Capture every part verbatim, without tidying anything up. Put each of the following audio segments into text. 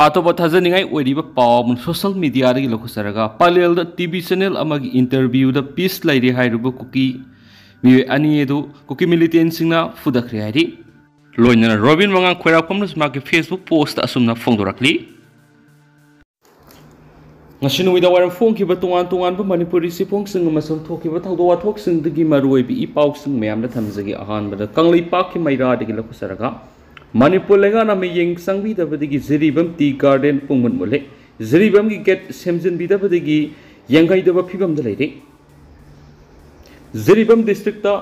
ꯑꯇꯣꯞꯄ ꯊꯥꯖꯅꯤꯡꯉꯥꯏ ꯑꯣꯏꯔꯤꯕ ꯄꯥꯎ ꯑꯃꯅ social mediaꯗꯒꯤ ꯂꯧꯈꯠꯆꯔꯒ, ꯄꯂꯦꯜꯗ TV channel ꯑꯃꯒꯤ interviewꯗ peace ꯂꯩꯔꯦ ꯍꯥꯏꯔꯤꯕ ꯀꯨꯀꯤ ꯃꯤꯑꯣꯏ ꯑꯅꯤ ꯑꯗꯨ ꯀꯨꯀꯤ militantꯁꯤꯡꯅ ꯐꯨꯗꯈ꯭ꯔꯦ ꯍꯥꯏꯔꯤ꯫ ꯂꯣꯏꯅꯅ ꯔꯣꯕꯤꯟ ꯃꯉꯥꯡ ꯈꯣꯏꯔꯥꯛꯄꯝꯅꯁꯨ ꯃꯍꯥꯛꯀꯤ Facebook postꯇ ꯑꯁꯨꯝꯅ ꯐꯣꯡꯗꯣꯔꯛꯂꯤ꯫ ꯉꯁꯤ ꯅꯨꯃꯤꯗꯥꯡ ꯋꯥꯏꯔꯝ ꯐꯣꯡꯈꯤꯕ ꯇꯣꯉꯥꯟ ꯇꯣꯉꯥꯟꯕ ꯃꯅꯤꯄꯨꯔꯤ ꯆꯦꯐꯣꯡꯁꯤꯡ ꯑꯃꯁꯨꯡ ꯊꯣꯛꯈꯤꯕ ꯊꯧꯗꯣꯛ ꯋꯥꯊꯣꯛꯁꯤꯡꯗꯒꯤ ꯃꯔꯨꯑꯣꯏꯕ ꯏ ꯄꯥꯎꯁꯤꯡ ꯃꯌꯥꯝꯗ ꯊꯝꯖꯒꯦ꯫ ꯑꯍꯥꯟꯕꯗ ꯀꯪꯂꯩꯄꯥꯛꯀꯤ ꯃꯩꯔꯥꯗꯒꯤ ꯂꯧꯈꯠꯆꯔꯒ, ꯃꯅꯤꯄꯨꯔ ꯂꯩꯉꯥꯛꯅ ꯃꯤꯠꯌꯦꯡ ꯆꯪꯕꯤꯗꯕꯗꯒꯤ ꯖꯤꯔꯤꯕꯥꯝ tea garden ꯄꯨꯡꯃꯨꯠ ꯃꯨꯠꯂꯦ꯫ ꯖꯤꯔꯤꯕꯥꯝꯒꯤ gate ꯁꯦꯝꯖꯤꯟꯕꯤꯗꯕꯗꯒꯤ ꯌꯦꯡꯍꯩꯗꯕ ꯐꯤꯕꯝꯗ ꯂꯩꯔꯦ꯫ ꯖꯤꯔꯤꯕꯥꯝ districtꯇ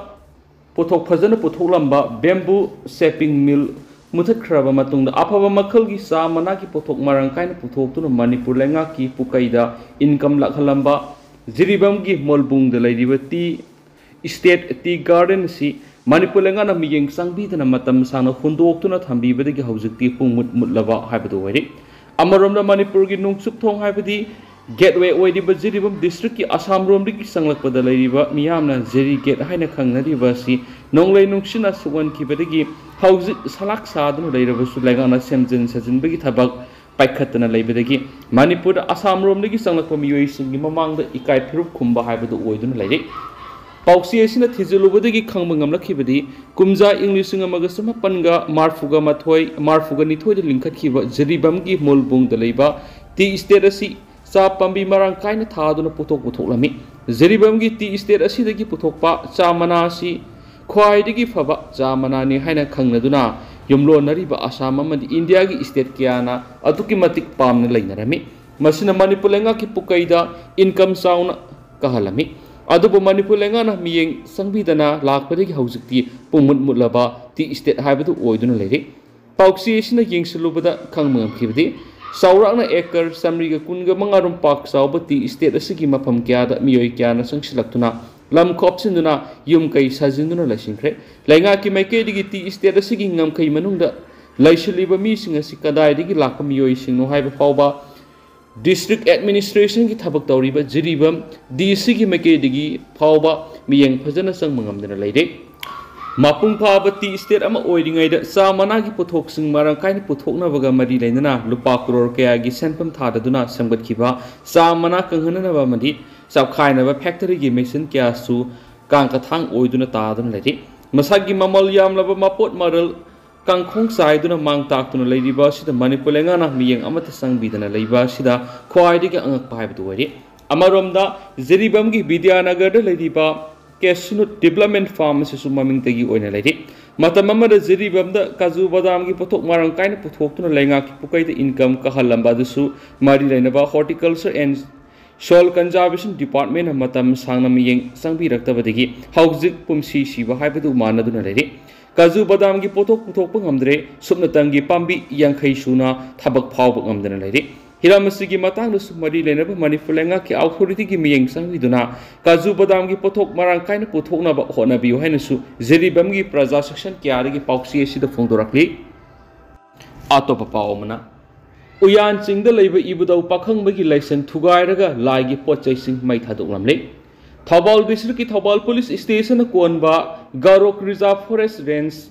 ꯄꯣꯠꯊꯣꯛ ꯐꯖꯅ ꯄꯨꯊꯣꯛꯂꯝꯕ bamboo shaping mill ꯃꯨꯊꯠꯈ꯭ꯔꯕ ꯃꯇꯨꯡꯗ, ꯑꯐꯕ ꯃꯈꯜꯒꯤ ꯆꯥ ꯃꯅꯥꯒꯤ ꯄꯣꯠꯊꯣꯛ ꯃꯔꯥꯡ ꯀꯥꯏꯅ ꯄꯨꯊꯣꯛꯇꯨꯅ ꯃꯅꯤꯄꯨꯔ ꯂꯩꯉꯥꯛꯀꯤ ꯄꯨꯀꯩꯗ income ꯂꯥꯛꯍꯜꯂꯝꯕ ꯖꯤꯔꯤꯕꯥꯝꯒꯤ ꯃꯣꯜꯕꯨꯡꯗ ꯂꯩꯔꯤꯕ tea estate, tea garden ꯑꯁꯤ ꯃꯅꯤꯄꯨꯔ ꯂꯩꯉꯥꯛꯅ ꯃꯤꯠꯌꯦꯡ ꯆꯪꯕꯤꯗꯅ ꯃꯇꯝ ꯁꯥꯡꯅ ꯍꯨꯟꯗꯣꯛꯇꯨꯅ ꯊꯝꯕꯤꯕꯗꯒꯤ ꯍꯧꯖꯤꯛꯇꯤ ꯄꯨꯡ ꯃꯨꯠ ꯃꯨꯠꯂꯕ ꯍꯥꯏꯕꯗꯨ ꯑꯣꯏꯔꯦ꯫ ꯑꯃꯔꯣꯝꯗ, ꯃꯅꯤꯄꯨꯔꯒꯤ ꯅꯣꯡꯆꯨꯞ ꯊꯣꯡ, ꯍꯥꯏꯕꯗꯤ gateway ꯑꯣꯏꯔꯤꯕ ꯖꯤꯔꯤꯕꯥꯝ districtꯀꯤ ꯑꯁꯥꯝꯔꯣꯝꯗꯒꯤ ꯆꯪꯂꯛꯄꯗ ꯂꯩꯔꯤꯕ ꯃꯤꯌꯥꯝꯅ ꯖꯤꯔꯤ gate ꯍꯥꯏꯅ ꯈꯪꯅꯔꯤꯕ ꯑꯁꯤ ꯅꯣꯡꯂꯩ ꯅꯨꯡꯁꯤꯠꯅ ꯁꯣꯛꯍꯟꯈꯤꯕꯗꯒꯤ ꯍꯧꯖꯤꯛ ꯁꯂꯥꯛ ꯁꯥꯗꯨꯅ ꯂꯩꯔꯕꯁꯨ, ꯂꯩꯉꯥꯛꯅ ꯁꯦꯝꯖꯤꯟ ꯁꯥꯖꯤꯟꯕꯒꯤ ꯊꯕꯛ ꯄꯥꯏꯈꯠꯇꯅ ꯂꯩꯕꯗꯒꯤ ꯃꯅꯤꯄꯨꯔꯗ ꯑꯁꯥꯝꯔꯣꯝꯗꯒꯤ ꯆꯪꯂꯛꯄ ꯃꯤꯑꯣꯏꯁꯤꯡꯒꯤ ꯃꯃꯥꯡꯗ ꯏꯀꯥꯏ ꯐꯤꯔꯨꯞ ꯈꯨꯝꯕ ꯍꯥꯏꯕꯗꯨ ꯑꯣꯏꯗꯨꯅ ꯂꯩꯔꯦ꯫ ꯄꯥꯎꯆꯦ ꯑꯁꯤꯅ ꯊꯤꯖꯤꯜꯂꯨꯕꯗꯒꯤ ꯈꯪꯕ ꯉꯝꯂꯛꯈꯤꯕꯗꯤ, ꯀꯨꯝꯖꯥ ꯏꯪ ꯂꯤꯁꯤꯡ ꯑꯃꯒ ꯆꯃꯥꯄꯟꯒ ꯃꯔꯐꯨꯒ ꯃꯥꯊꯣꯏ, ꯃꯔꯐꯨꯒ ꯅꯤꯊꯣꯏꯗ ꯂꯤꯡꯈꯠꯈꯤꯕ ꯖꯤꯔꯤꯕꯥꯝꯒꯤ ꯃꯣꯜꯕꯨꯡꯗ ꯂꯩꯕ tea estate ꯑꯁꯤ ꯆꯥ ꯄꯥꯝꯕꯤ ꯃꯔꯥꯡ ꯀꯥꯏꯅ ꯊꯥꯗꯨꯅ ꯄꯣꯠꯊꯣꯛ ꯄꯨꯊꯣꯛꯂꯝꯃꯤ꯫ ꯖꯤꯔꯤꯕꯥꯝꯒꯤ tea estate ꯑꯁꯤꯗꯒꯤ ꯄꯨꯊꯣꯛꯄ ꯆꯥ ꯃꯅꯥ ꯑꯁꯤ ꯈ꯭ꯋꯥꯏꯗꯒꯤ ꯐꯕ ꯆꯥ ꯃꯅꯥꯅꯤ ꯍꯥꯏꯅ ꯈꯪꯅꯗꯨꯅ ꯌꯨꯝꯂꯣꯟꯅꯔꯤꯕ ꯑꯁꯥꯝ ꯑꯃꯗꯤ ꯏꯟꯗꯤꯌꯥꯒꯤ state ꯀꯌꯥꯅ ꯑꯗꯨꯛꯀꯤ ꯃꯇꯤꯛ ꯄꯥꯝꯅ ꯂꯩꯅꯔꯝꯃꯤ꯫ ꯃꯁꯤꯅ ꯃꯅꯤꯄꯨꯔ ꯂꯩꯉꯥꯛꯀꯤ ꯄꯨꯀꯩꯗ income ꯆꯥꯎꯅ ꯀꯥꯍꯜꯂꯝꯃꯤ꯫ ꯑꯗꯨꯕꯨ ꯃꯅꯤꯄꯨꯔ ꯂꯩꯉꯥꯛꯅ ꯃꯤꯠꯌꯦꯡ ꯆꯪꯕꯤꯗꯅ ꯂꯥꯛꯄꯗꯒꯤ ꯍꯧꯖꯤꯛꯇꯤ ꯄꯨꯡꯃꯨꯠ ꯃꯨꯠꯂꯕ tea estate ꯍꯥꯏꯕꯗꯨ ꯑꯣꯏꯗꯨꯅ ꯂꯩꯔꯤ꯫ ꯄꯥꯎꯆꯦ ꯑꯁꯤꯅ ꯌꯦꯡꯁꯤꯜꯂꯨꯕꯗ ꯈꯪꯕ ꯉꯝꯈꯤꯕꯗꯤ, ꯆꯥꯎꯔꯥꯛꯅ acre ꯆꯥꯃꯔꯤꯒ ꯀꯨꯟꯒ ꯃꯉꯥ ꯔꯣꯝ ꯄꯥꯛ ꯆꯥꯎꯕ tea estate ꯑꯁꯤꯒꯤ ꯃꯐꯝ ꯀꯌꯥꯗ ꯃꯤꯑꯣꯏ ꯀꯌꯥꯅ ꯆꯪꯁꯤꯜꯂꯛꯇꯨꯅ ꯂꯝ ꯈꯣꯞꯆꯤꯟꯗꯨꯅ ꯌꯨꯝ ꯀꯩ ꯁꯥꯖꯤꯟꯗꯨꯅ ꯂꯩꯁꯤꯟꯈ꯭ꯔꯦ꯫ ꯂꯩꯉꯥꯛꯀꯤ ꯃꯥꯏꯀꯩꯗꯒꯤ tea estate ꯑꯁꯤꯒꯤ ꯉꯝꯈꯩ ꯃꯅꯨꯡꯗ ꯂꯩꯁꯤꯜꯂꯤꯕ ꯃꯤꯁꯤꯡ ꯑꯁꯤ ꯀꯗꯥꯏꯗꯒꯤ ꯂꯥꯛꯄ ꯃꯤꯑꯣꯏꯁꯤꯡꯅꯣ ꯍꯥꯏꯕ ꯐꯥꯎꯕ district administrationꯒꯤ ꯊꯕꯛ ꯇꯧꯔꯤꯕ ꯖꯤꯔꯤꯕꯥꯝ DCꯒꯤ ꯃꯥꯏꯀꯩꯗꯒꯤ ꯐꯥꯎꯕ ꯃꯤꯠꯌꯦꯡ ꯐꯖꯅ ꯆꯪꯕ ꯉꯝꯗꯅ ꯂꯩꯔꯦ꯫ ꯃꯄꯨꯡ ꯐꯥꯕ ꯇꯤ ꯏꯁꯇꯦꯠ ꯑꯃ ꯑꯣꯏꯔꯤꯉꯩꯗ ꯆꯥ ꯃꯅꯥꯒꯤ ꯄꯣꯠꯊꯣꯛꯁꯤꯡ ꯃꯔꯥꯡ ꯀꯥꯏꯅ ꯄꯨꯊꯣꯛꯅꯕꯒ ꯃꯔꯤ ꯂꯩꯅꯅ ꯂꯨꯄꯥ ꯀ꯭ꯔꯣꯔ ꯀꯌꯥꯒꯤ ꯁꯦꯟꯐꯝ ꯊꯥꯗꯗꯨꯅ ꯁꯦꯝꯒꯠꯈꯤꯕ ꯆꯥ ꯃꯅꯥ ꯀꯪꯍꯟꯅꯅꯕ ꯑꯃꯗꯤ ꯆꯞꯈꯥꯏꯅꯕ ꯐꯦꯛꯇꯔꯤꯒꯤ ꯃꯦꯆꯤꯟ ꯀꯌꯥꯁꯨ ꯀꯥꯡꯀꯊꯥꯡ ꯑꯣꯏꯗꯨꯅ ꯇꯥꯗꯨꯅ ꯂꯩꯔꯤ꯫ ꯃꯁꯥꯒꯤ ꯃꯃꯜ ꯌꯥꯝꯂꯕ ꯃꯄꯣꯠ ꯃꯔꯜ ꯀꯥꯡꯈꯣꯡ ꯆꯥꯏꯗꯨꯅ ꯃꯥꯡ ꯇꯥꯛꯇꯨꯅ ꯂꯩꯔꯤꯕ ꯑꯁꯤꯗ ꯃꯅꯤꯄꯨꯔ ꯂꯩꯉꯥꯛꯅ ꯃꯤꯠꯌꯦꯡ ꯑꯃꯠꯇ ꯆꯪꯕꯤꯗꯅ ꯂꯩꯕ ꯑꯁꯤꯗ ꯈ꯭ꯋꯥꯏꯗꯒꯤ ꯑꯉꯛꯄ ꯍꯥꯏꯕꯗꯨ ꯑꯣꯏꯔꯤ꯫ ꯑꯃꯔꯣꯝꯗ ꯖꯤꯔꯤꯕꯥꯝꯒꯤ ꯕꯤꯗ꯭ꯌꯥꯅꯒꯔꯗ ꯂꯩꯔꯤꯕ ꯀꯦꯁꯅꯨꯠ ꯗꯤꯕꯂꯞꯃꯦꯟ ꯐꯥꯔꯝ ꯑꯁꯤꯁꯨ ꯃꯃꯤꯡꯇꯒꯤ ꯑꯣꯏꯅ ꯂꯩꯔꯤ꯫ ꯃꯇꯝ ꯑꯃꯗ ꯖꯤꯔꯤꯕꯥꯝꯗ ꯀꯥꯖꯨ ꯕꯗꯥꯝꯒꯤ ꯄꯣꯠꯊꯣꯛ ꯃꯔꯥꯡ ꯀꯥꯏꯅ ꯄꯨꯊꯣꯛꯇꯨꯅ ꯂꯩꯉꯥꯛꯀꯤ ꯄꯨꯀꯩꯗ ꯏꯟꯀꯝ ꯀꯥꯍꯜꯂꯝꯕ ꯑꯗꯨꯁꯨ ꯃꯔꯤ ꯂꯩꯅꯕ ꯍꯣꯔꯇꯤꯀꯜꯆꯔ ꯑꯦꯟ ꯁꯣꯏꯜ ꯀꯟꯖꯥꯔꯕꯦꯁꯟ ꯗꯤꯄꯥꯔꯠꯃꯦꯟꯅ ꯃꯇꯝ ꯁꯥꯡꯅ ꯃꯤꯠꯌꯦꯡ ꯆꯪꯕꯤꯔꯛꯇꯕꯗꯒꯤ ꯍꯧꯖꯤꯛ ꯄꯨꯟꯁꯤ ꯁꯤꯕ ꯍꯥꯏꯕꯗꯨ ꯃꯥꯟꯅꯗꯨꯅ ꯂꯩꯔꯤ꯫ ꯀꯥꯖꯨ ꯕꯗꯥꯝꯒꯤ ꯄꯣꯠꯊꯣꯛ ꯄꯨꯊꯣꯛꯄ ꯉꯝꯗ꯭ꯔꯦ꯫ ꯁꯨꯞꯅꯇꯪꯒꯤ ꯄꯥꯝꯕꯤ ꯌꯥꯡꯈꯩ ꯁꯨꯅ ꯊꯕꯛ ꯐꯥꯎꯕ ꯉꯝꯗꯅ ꯂꯩꯔꯤ꯫ ꯍꯤꯔꯝ ꯑꯁꯤꯒꯤ ꯃꯇꯥꯡꯗꯁꯨ ꯃꯔꯤ ꯂꯩꯅꯕ ꯃꯅꯤꯄꯨꯔ ꯂꯩꯉꯥꯛꯀꯤ ꯑꯣꯊꯣꯔꯤꯇꯤꯒꯤ ꯃꯤꯠꯌꯦꯡ ꯆꯪꯕꯤꯗꯨꯅ ꯀꯥꯖꯨ ꯕꯗꯥꯝꯒꯤ ꯄꯣꯠꯊꯣꯛ ꯃꯔꯥꯡ ꯀꯥꯏꯅ ꯄꯨꯊꯣꯛꯅꯕ ꯍꯣꯠꯅꯕꯤꯌꯨ ꯍꯥꯏꯅꯁꯨ ꯖꯤꯔꯤꯕꯥꯝꯒꯤ ꯄ꯭ꯔꯖꯥ ꯁꯦꯛꯁꯟ ꯀꯌꯥꯗꯒꯤ ꯄꯥꯎꯆꯦ ꯑꯁꯤꯗ ꯐꯣꯡꯗꯣꯔꯛꯂꯤ꯫ ꯑꯇꯣꯞꯄ ꯄꯥꯎ ꯑꯃꯅ, ꯎꯌꯥꯟ ꯆꯤꯡꯗ ꯂꯩꯕ ꯏꯕꯨꯙꯧ ꯄꯥꯈꯪꯕꯒꯤ ꯂꯥꯏꯁꯪ ꯊꯨꯒꯥꯏꯔꯒ ꯂꯥꯏꯒꯤ ꯄꯣꯠ ꯆꯩꯁꯤꯡ ꯃꯩ ꯊꯥꯗꯣꯛꯂꯝꯂꯦ꯫ ꯊꯧꯕꯥꯜ ꯗꯤꯁꯇ꯭ꯔꯤꯛꯀꯤ ꯊꯧꯕꯥꯜ ꯄꯨꯂꯤꯁ ꯁ꯭ꯇꯦꯁꯟꯅ ꯀꯣꯟꯕ ꯒꯥꯔꯣꯛ ꯔꯤꯖꯥꯔꯚ ꯐꯣꯔꯦꯁ ꯔꯦꯟꯖ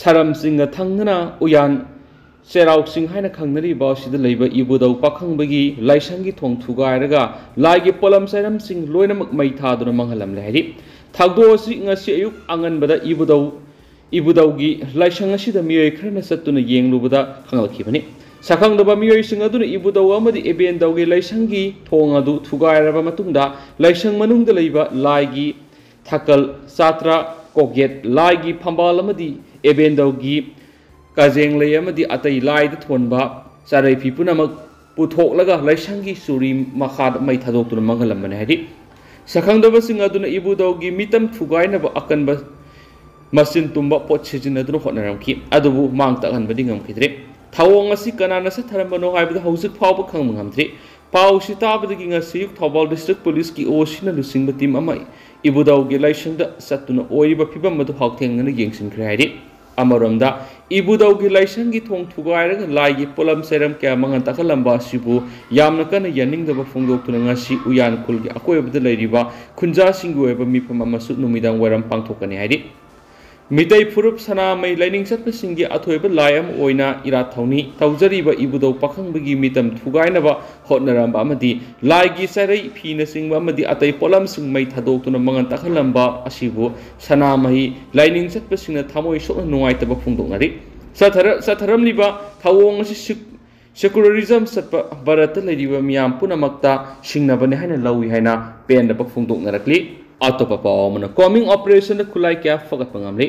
ꯁꯔꯝ ꯆꯤꯡꯒ ꯊꯪꯅꯅ ꯎꯌꯥꯟ ꯆꯩꯔꯥꯎ ꯆꯤꯡ ꯍꯥꯏꯅ ꯈꯪꯅꯔꯤꯕ ꯑꯁꯤꯗ ꯂꯩꯕ ꯏꯕꯨꯙꯧ ꯄꯥꯈꯪꯕꯒꯤ ꯂꯥꯏꯁꯪꯒꯤ ꯊꯣꯡ ꯊꯨꯒꯥꯏꯔꯒ ꯂꯥꯏꯒꯤ ꯄꯣꯠꯂꯝ ꯆꯩꯔꯝꯁꯤꯡ ꯂꯣꯏꯅꯃꯛ ꯃꯩ ꯊꯥꯗꯨꯅ ꯃꯥꯡꯍꯜꯂꯝꯂꯦ ꯍꯥꯏꯔꯤ꯫ ꯊꯧꯗꯣꯛ ꯑꯁꯤ ꯉꯁꯤ ꯑꯌꯨꯛ ꯑꯉꯟꯕꯗ ꯏꯕꯨꯙꯧ ꯏꯕꯨꯙꯧꯒꯤ ꯂꯥꯏꯁꯪ ꯑꯁꯤꯗ ꯃꯤꯑꯣꯏ ꯈꯔꯅ ꯆꯠꯇꯨꯅ ꯌꯦꯡꯂꯨꯕꯗ ꯈꯪꯂꯛꯈꯤꯕꯅꯤ꯫ ꯁꯛꯈꯪꯗꯕ ꯃꯤꯑꯣꯏꯁꯤꯡ ꯑꯗꯨꯅ ꯏꯕꯨꯙꯧ ꯑꯃꯗꯤ ꯏꯕꯦꯟꯙꯧꯒꯤ ꯂꯥꯏꯁꯪꯒꯤ ꯊꯣꯡ ꯑꯗꯨ ꯊꯨꯒꯥꯏꯔꯕ ꯃꯇꯨꯡꯗ ꯂꯥꯏꯁꯪ ꯃꯅꯨꯡꯗ ꯂꯩꯕ ꯂꯥꯏꯒꯤ ꯊꯀꯜ, ꯆꯥꯇ꯭ꯔ, ꯀꯣꯛꯌꯦꯠ, ꯂꯥꯏꯒꯤ ꯐꯝꯕꯥꯜ ꯑꯃꯗꯤ ꯏꯕꯦꯟꯙꯧꯒꯤ ꯀꯖꯦꯡꯂꯩ ꯑꯃꯗꯤ ꯑꯇꯩ ꯂꯥꯏꯗ ꯊꯣꯟꯕ ꯆꯥꯔꯩꯐꯤ ꯄꯨꯝꯅꯃꯛ ꯄꯨꯊꯣꯛꯂꯒ ꯂꯥꯏꯁꯪꯒꯤ ꯆꯨꯔꯤ ꯃꯈꯥꯗ ꯃꯩ ꯊꯥꯗꯣꯛꯇꯨꯅ ꯃꯥꯡꯍꯜꯂꯝꯕꯅꯤ ꯍꯥꯏꯔꯤ꯫ ꯁꯛꯈꯪꯗꯕꯁꯤꯡ ꯑꯗꯨꯅ ꯏꯕꯨꯙꯧꯒꯤ ꯃꯤꯇꯝ ꯊꯨꯒꯥꯏꯅꯕ ꯑꯀꯟꯕ ꯃꯆꯤꯟ ꯇꯨꯝꯕ ꯄꯣꯠ ꯁꯤꯖꯤꯟꯅꯗꯨꯅ ꯍꯣꯠꯅꯔꯝꯈꯤ, ꯑꯗꯨꯕꯨ ꯃꯥꯡ ꯇꯥꯛꯍꯟꯕꯗꯤ ꯉꯝꯈꯤꯗ꯭ꯔꯦ꯫ ꯊꯧꯑꯣꯡ ꯑꯁꯤ ꯀꯅꯥꯅ ꯆꯠꯊꯔꯝꯕꯅꯣ ꯍꯥꯏꯕꯗꯨ ꯍꯧꯖꯤꯛ ꯐꯥꯎꯕ ꯈꯪꯕ ꯉꯝꯗ꯭ꯔꯤ꯫ ꯄꯥꯎꯁꯤ ꯇꯥꯕꯗꯒꯤ ꯉꯁꯤ ꯑꯌꯨꯛ ꯊꯧꯕꯥꯜ ꯗꯤꯁꯇ꯭ꯔꯤꯛ ꯄꯨꯂꯤꯁꯀꯤ ꯑꯣ ꯁꯤꯅ ꯂꯨꯆꯤꯡꯕ ꯇꯤꯝ ꯑꯃ ꯏꯕꯨꯙꯧꯒꯤ ꯂꯥꯏꯁꯪꯗ ꯆꯠꯇꯨꯅ ꯑꯣꯏꯔꯤꯕ ꯐꯤꯕꯝ ꯑꯗꯨ ꯍꯛꯊꯦꯡꯅꯅ ꯌꯦꯡꯁꯤꯟꯈ꯭ꯔꯦ ꯍꯥꯏꯔꯤ꯫ ꯑꯃꯔꯣꯝꯗ, ꯏꯕꯨꯙꯧꯒꯤ ꯂꯥꯏꯁꯪꯒꯤ ꯊꯣꯡ ꯊꯨꯒꯥꯏꯔꯒ ꯂꯥꯏꯒꯤ ꯄꯣꯠꯂꯝ ꯆꯩꯔꯝ ꯀꯌꯥ ꯃꯥꯡꯍꯟ ꯇꯥꯛꯍꯜꯂꯝꯕ ꯑꯁꯤꯕꯨ ꯌꯥꯝꯅ ꯀꯟꯅ ꯌꯥꯅꯤꯡꯗꯕ ꯐꯣꯡꯗꯣꯛꯇꯨꯅ ꯉꯁꯤ ꯎꯌꯥꯟ ꯈꯨꯜꯒꯤ ꯑꯀꯣꯏꯕꯗ ꯂꯩꯔꯤꯕ ꯈꯨꯟꯖꯥꯁꯤꯡꯒꯤ ꯑꯣꯏꯕ ꯃꯤꯐꯝ ꯑꯃꯁꯨ ꯅꯨꯃꯤꯗꯥꯡ ꯋꯥꯏꯔꯝ ꯄꯥꯡꯊꯣꯛꯀꯅꯤ ꯍꯥꯏꯔꯤ꯫ ꯃꯤꯇꯩ ꯐꯨꯔꯨꯞ ꯁꯅꯥꯃꯍꯤ ꯂꯥꯏꯅꯤꯡ ꯆꯠꯄꯁꯤꯡꯒꯤ ꯑꯊꯣꯏꯕ ꯂꯥꯏ ꯑꯃ ꯑꯣꯏꯅ ꯏꯔꯥꯠ ꯊꯧꯅꯤ ꯇꯧꯖꯔꯤꯕ ꯏꯕꯨꯙꯧ ꯄꯥꯈꯪꯕꯒꯤ ꯃꯤꯇꯝ ꯊꯨꯒꯥꯏꯅꯕ ꯍꯣꯠꯅꯔꯝꯕ ꯑꯃꯗꯤ ꯂꯥꯏꯒꯤ ꯆꯩꯔꯩ ꯐꯤꯅꯆꯤꯡꯕ ꯑꯃꯗꯤ ꯑꯇꯩ ꯄꯣꯠꯂꯝꯁꯤꯡ ꯃꯩ ꯊꯥꯗꯣꯛꯇꯨꯅ ꯃꯉꯜ ꯇꯥꯛꯍꯜꯂꯝꯕ ꯑꯁꯤꯕꯨ ꯁꯅꯥꯃꯍꯤ ꯂꯥꯏꯅꯤꯡ ꯆꯠꯄꯁꯤꯡꯅ ꯊꯃꯣꯏ ꯁꯣꯛꯅ ꯅꯨꯡꯉꯥꯏꯇꯕ ꯐꯣꯡꯗꯣꯛꯅꯔꯤ꯫ ꯆꯠꯊꯔ-, ꯆꯠꯊꯔꯝꯂꯤꯕ ꯊꯧꯑꯣꯡ ꯑꯁꯤ ꯁꯤꯛ-, ꯁꯦꯀꯨꯂꯔꯤꯖꯝ ꯆꯠꯄ ꯚꯥꯔꯠꯇ ꯂꯩꯔꯤꯕ ꯃꯤꯌꯥꯝ ꯄꯨꯝꯅꯃꯛꯇ ꯁꯤꯡꯅꯕꯅꯤ ꯍꯥꯏꯅ ꯂꯧꯏ ꯍꯥꯏꯅ ꯄꯦꯟꯗꯕ ꯐꯣꯡꯗꯣꯛꯅꯔꯛꯂꯤ꯫ ꯑꯇꯣꯞꯄ ꯄꯥꯎ ꯑꯃꯅ, ꯀꯣꯃꯤꯡ ꯑꯣꯄꯔꯦꯁꯟꯗ ꯈꯨꯠꯂꯥꯏ ꯀꯌꯥ ꯐꯒꯠꯄ ꯉꯝꯂꯤ꯫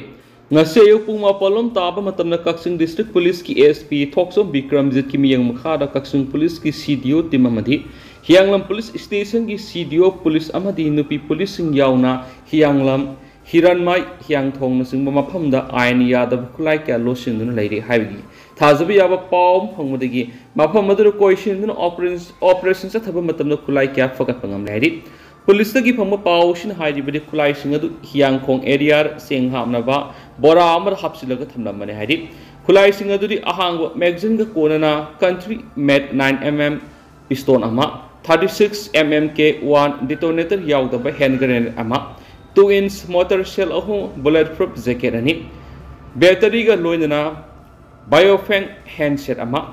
ꯉꯁꯤ ꯑꯌꯨꯛ ꯄꯨꯡ ꯃꯥꯄꯜ ꯂꯣꯝ ꯇꯥꯕ ꯃꯇꯝꯗ ꯀꯛꯆꯤꯡ ꯗꯤꯁꯇ꯭ꯔꯤꯛ ꯄꯨꯂꯤꯁꯀꯤ ꯑꯦꯁ ꯄꯤ ꯊꯣꯛꯆꯣꯝ ꯕꯤꯀ꯭ꯔꯝꯖꯤꯠꯀꯤ ꯃꯤꯠꯌꯦꯡ ꯃꯈꯥꯗ ꯀꯛꯆꯤꯡ ꯄꯨꯂꯤꯁꯀꯤ ꯁꯤ ꯗꯤ ꯑꯣ ꯇꯤꯝ ꯑꯃꯗꯤ ꯍꯤꯌꯥꯡꯂꯝ ꯄꯨꯂꯤꯁ ꯁ꯭ꯇꯦꯁꯟꯒꯤ ꯁꯤ ꯗꯤ ꯑꯣ ꯄꯨꯂꯤꯁ ꯑꯃꯗꯤ ꯅꯨꯄꯤ ꯄꯨꯂꯤꯁꯁꯤꯡ ꯌꯥꯎꯅ ꯍꯤꯌꯥꯡꯂꯝ, ꯍꯤꯔꯟꯃꯥꯏ, ꯍꯤꯌꯥꯡꯊꯣꯡꯅꯆꯤꯡꯕ ꯃꯐꯝꯗ ꯑꯥꯏꯟ ꯌꯥꯗꯕ ꯈꯨꯠꯂꯥꯏ ꯀꯌꯥ ꯂꯣꯠꯁꯤꯟꯗꯨꯅ ꯂꯩꯔꯤ ꯍꯥꯏꯕꯒꯤ ꯊꯥꯖꯕ ꯌꯥꯕ ꯄꯥꯎ ꯑꯃ ꯐꯪꯕꯗꯒꯤ ꯃꯐꯝ ꯑꯗꯨꯗ ꯀꯣꯏꯁꯤꯟꯗꯨꯅ ꯑꯣꯄꯔꯦꯁ-, ꯑꯣꯄꯔꯦꯁꯟ ꯆꯠꯊꯕ ꯃꯇꯝꯗ ꯈꯨꯠꯂꯥꯏ ꯀꯌꯥ ꯐꯒꯠꯄ ꯉꯝꯂꯦ ꯍꯥꯏꯔꯤ꯫ ꯄꯨꯂꯤꯁꯇꯒꯤ ꯐꯪꯕ ꯄꯥꯎꯁꯤꯅ ꯍꯥꯏꯔꯤꯕꯗꯤ ꯈꯨꯠꯂꯥꯏꯁꯤꯡ ꯑꯗꯨ ꯍꯤꯌꯥꯡꯈꯣꯡ ꯑꯦꯔꯤꯌꯥ ꯆꯦꯡ ꯍꯥꯞꯅꯕ ꯕꯣꯔꯥ ꯑꯃꯗ ꯍꯥꯞꯆꯤꯜꯂꯒ ꯊꯝꯂꯝꯕꯅꯤ ꯍꯥꯏꯔꯤ꯫ ꯈꯨꯠꯂꯥꯏꯁꯤꯡ ꯑꯗꯨꯗꯤ ꯑꯍꯥꯡꯕ ꯃꯦꯒꯥꯖꯤꯟꯒ ꯀꯣꯟꯅꯅ ꯀꯟꯇ꯭ꯔꯤ ꯃꯦꯗ ꯅꯥꯏꯟ ꯑꯦꯝ ꯑꯦꯝ ꯄꯤꯁꯇꯣꯟ ꯑꯃ, ꯊꯥꯔꯇꯤ ꯁꯤꯛꯁ ꯑꯦꯝ ꯑꯦꯝ ꯀꯦ ꯋꯥꯟ ꯗꯤꯇꯣꯅꯦꯇꯔ ꯌꯥꯎꯗꯕ ꯍꯦꯟ ꯒ꯭ꯔꯦꯅꯦꯗ ꯑꯃ, ꯇꯨ ꯏꯟꯆ ꯃꯣꯇꯔ ꯁꯦꯜ ꯑꯍꯨꯝ, ꯕꯨꯂꯦꯠ ꯄ꯭ꯔꯨꯐ ꯖꯦꯀꯦꯠ ꯑꯅꯤ, ꯕꯦꯇꯔꯤꯒ ꯂꯣꯏꯅꯅ ꯕꯥꯏꯑꯣꯐꯦꯡ ꯍꯦꯟꯁꯦꯠ ꯑꯃ,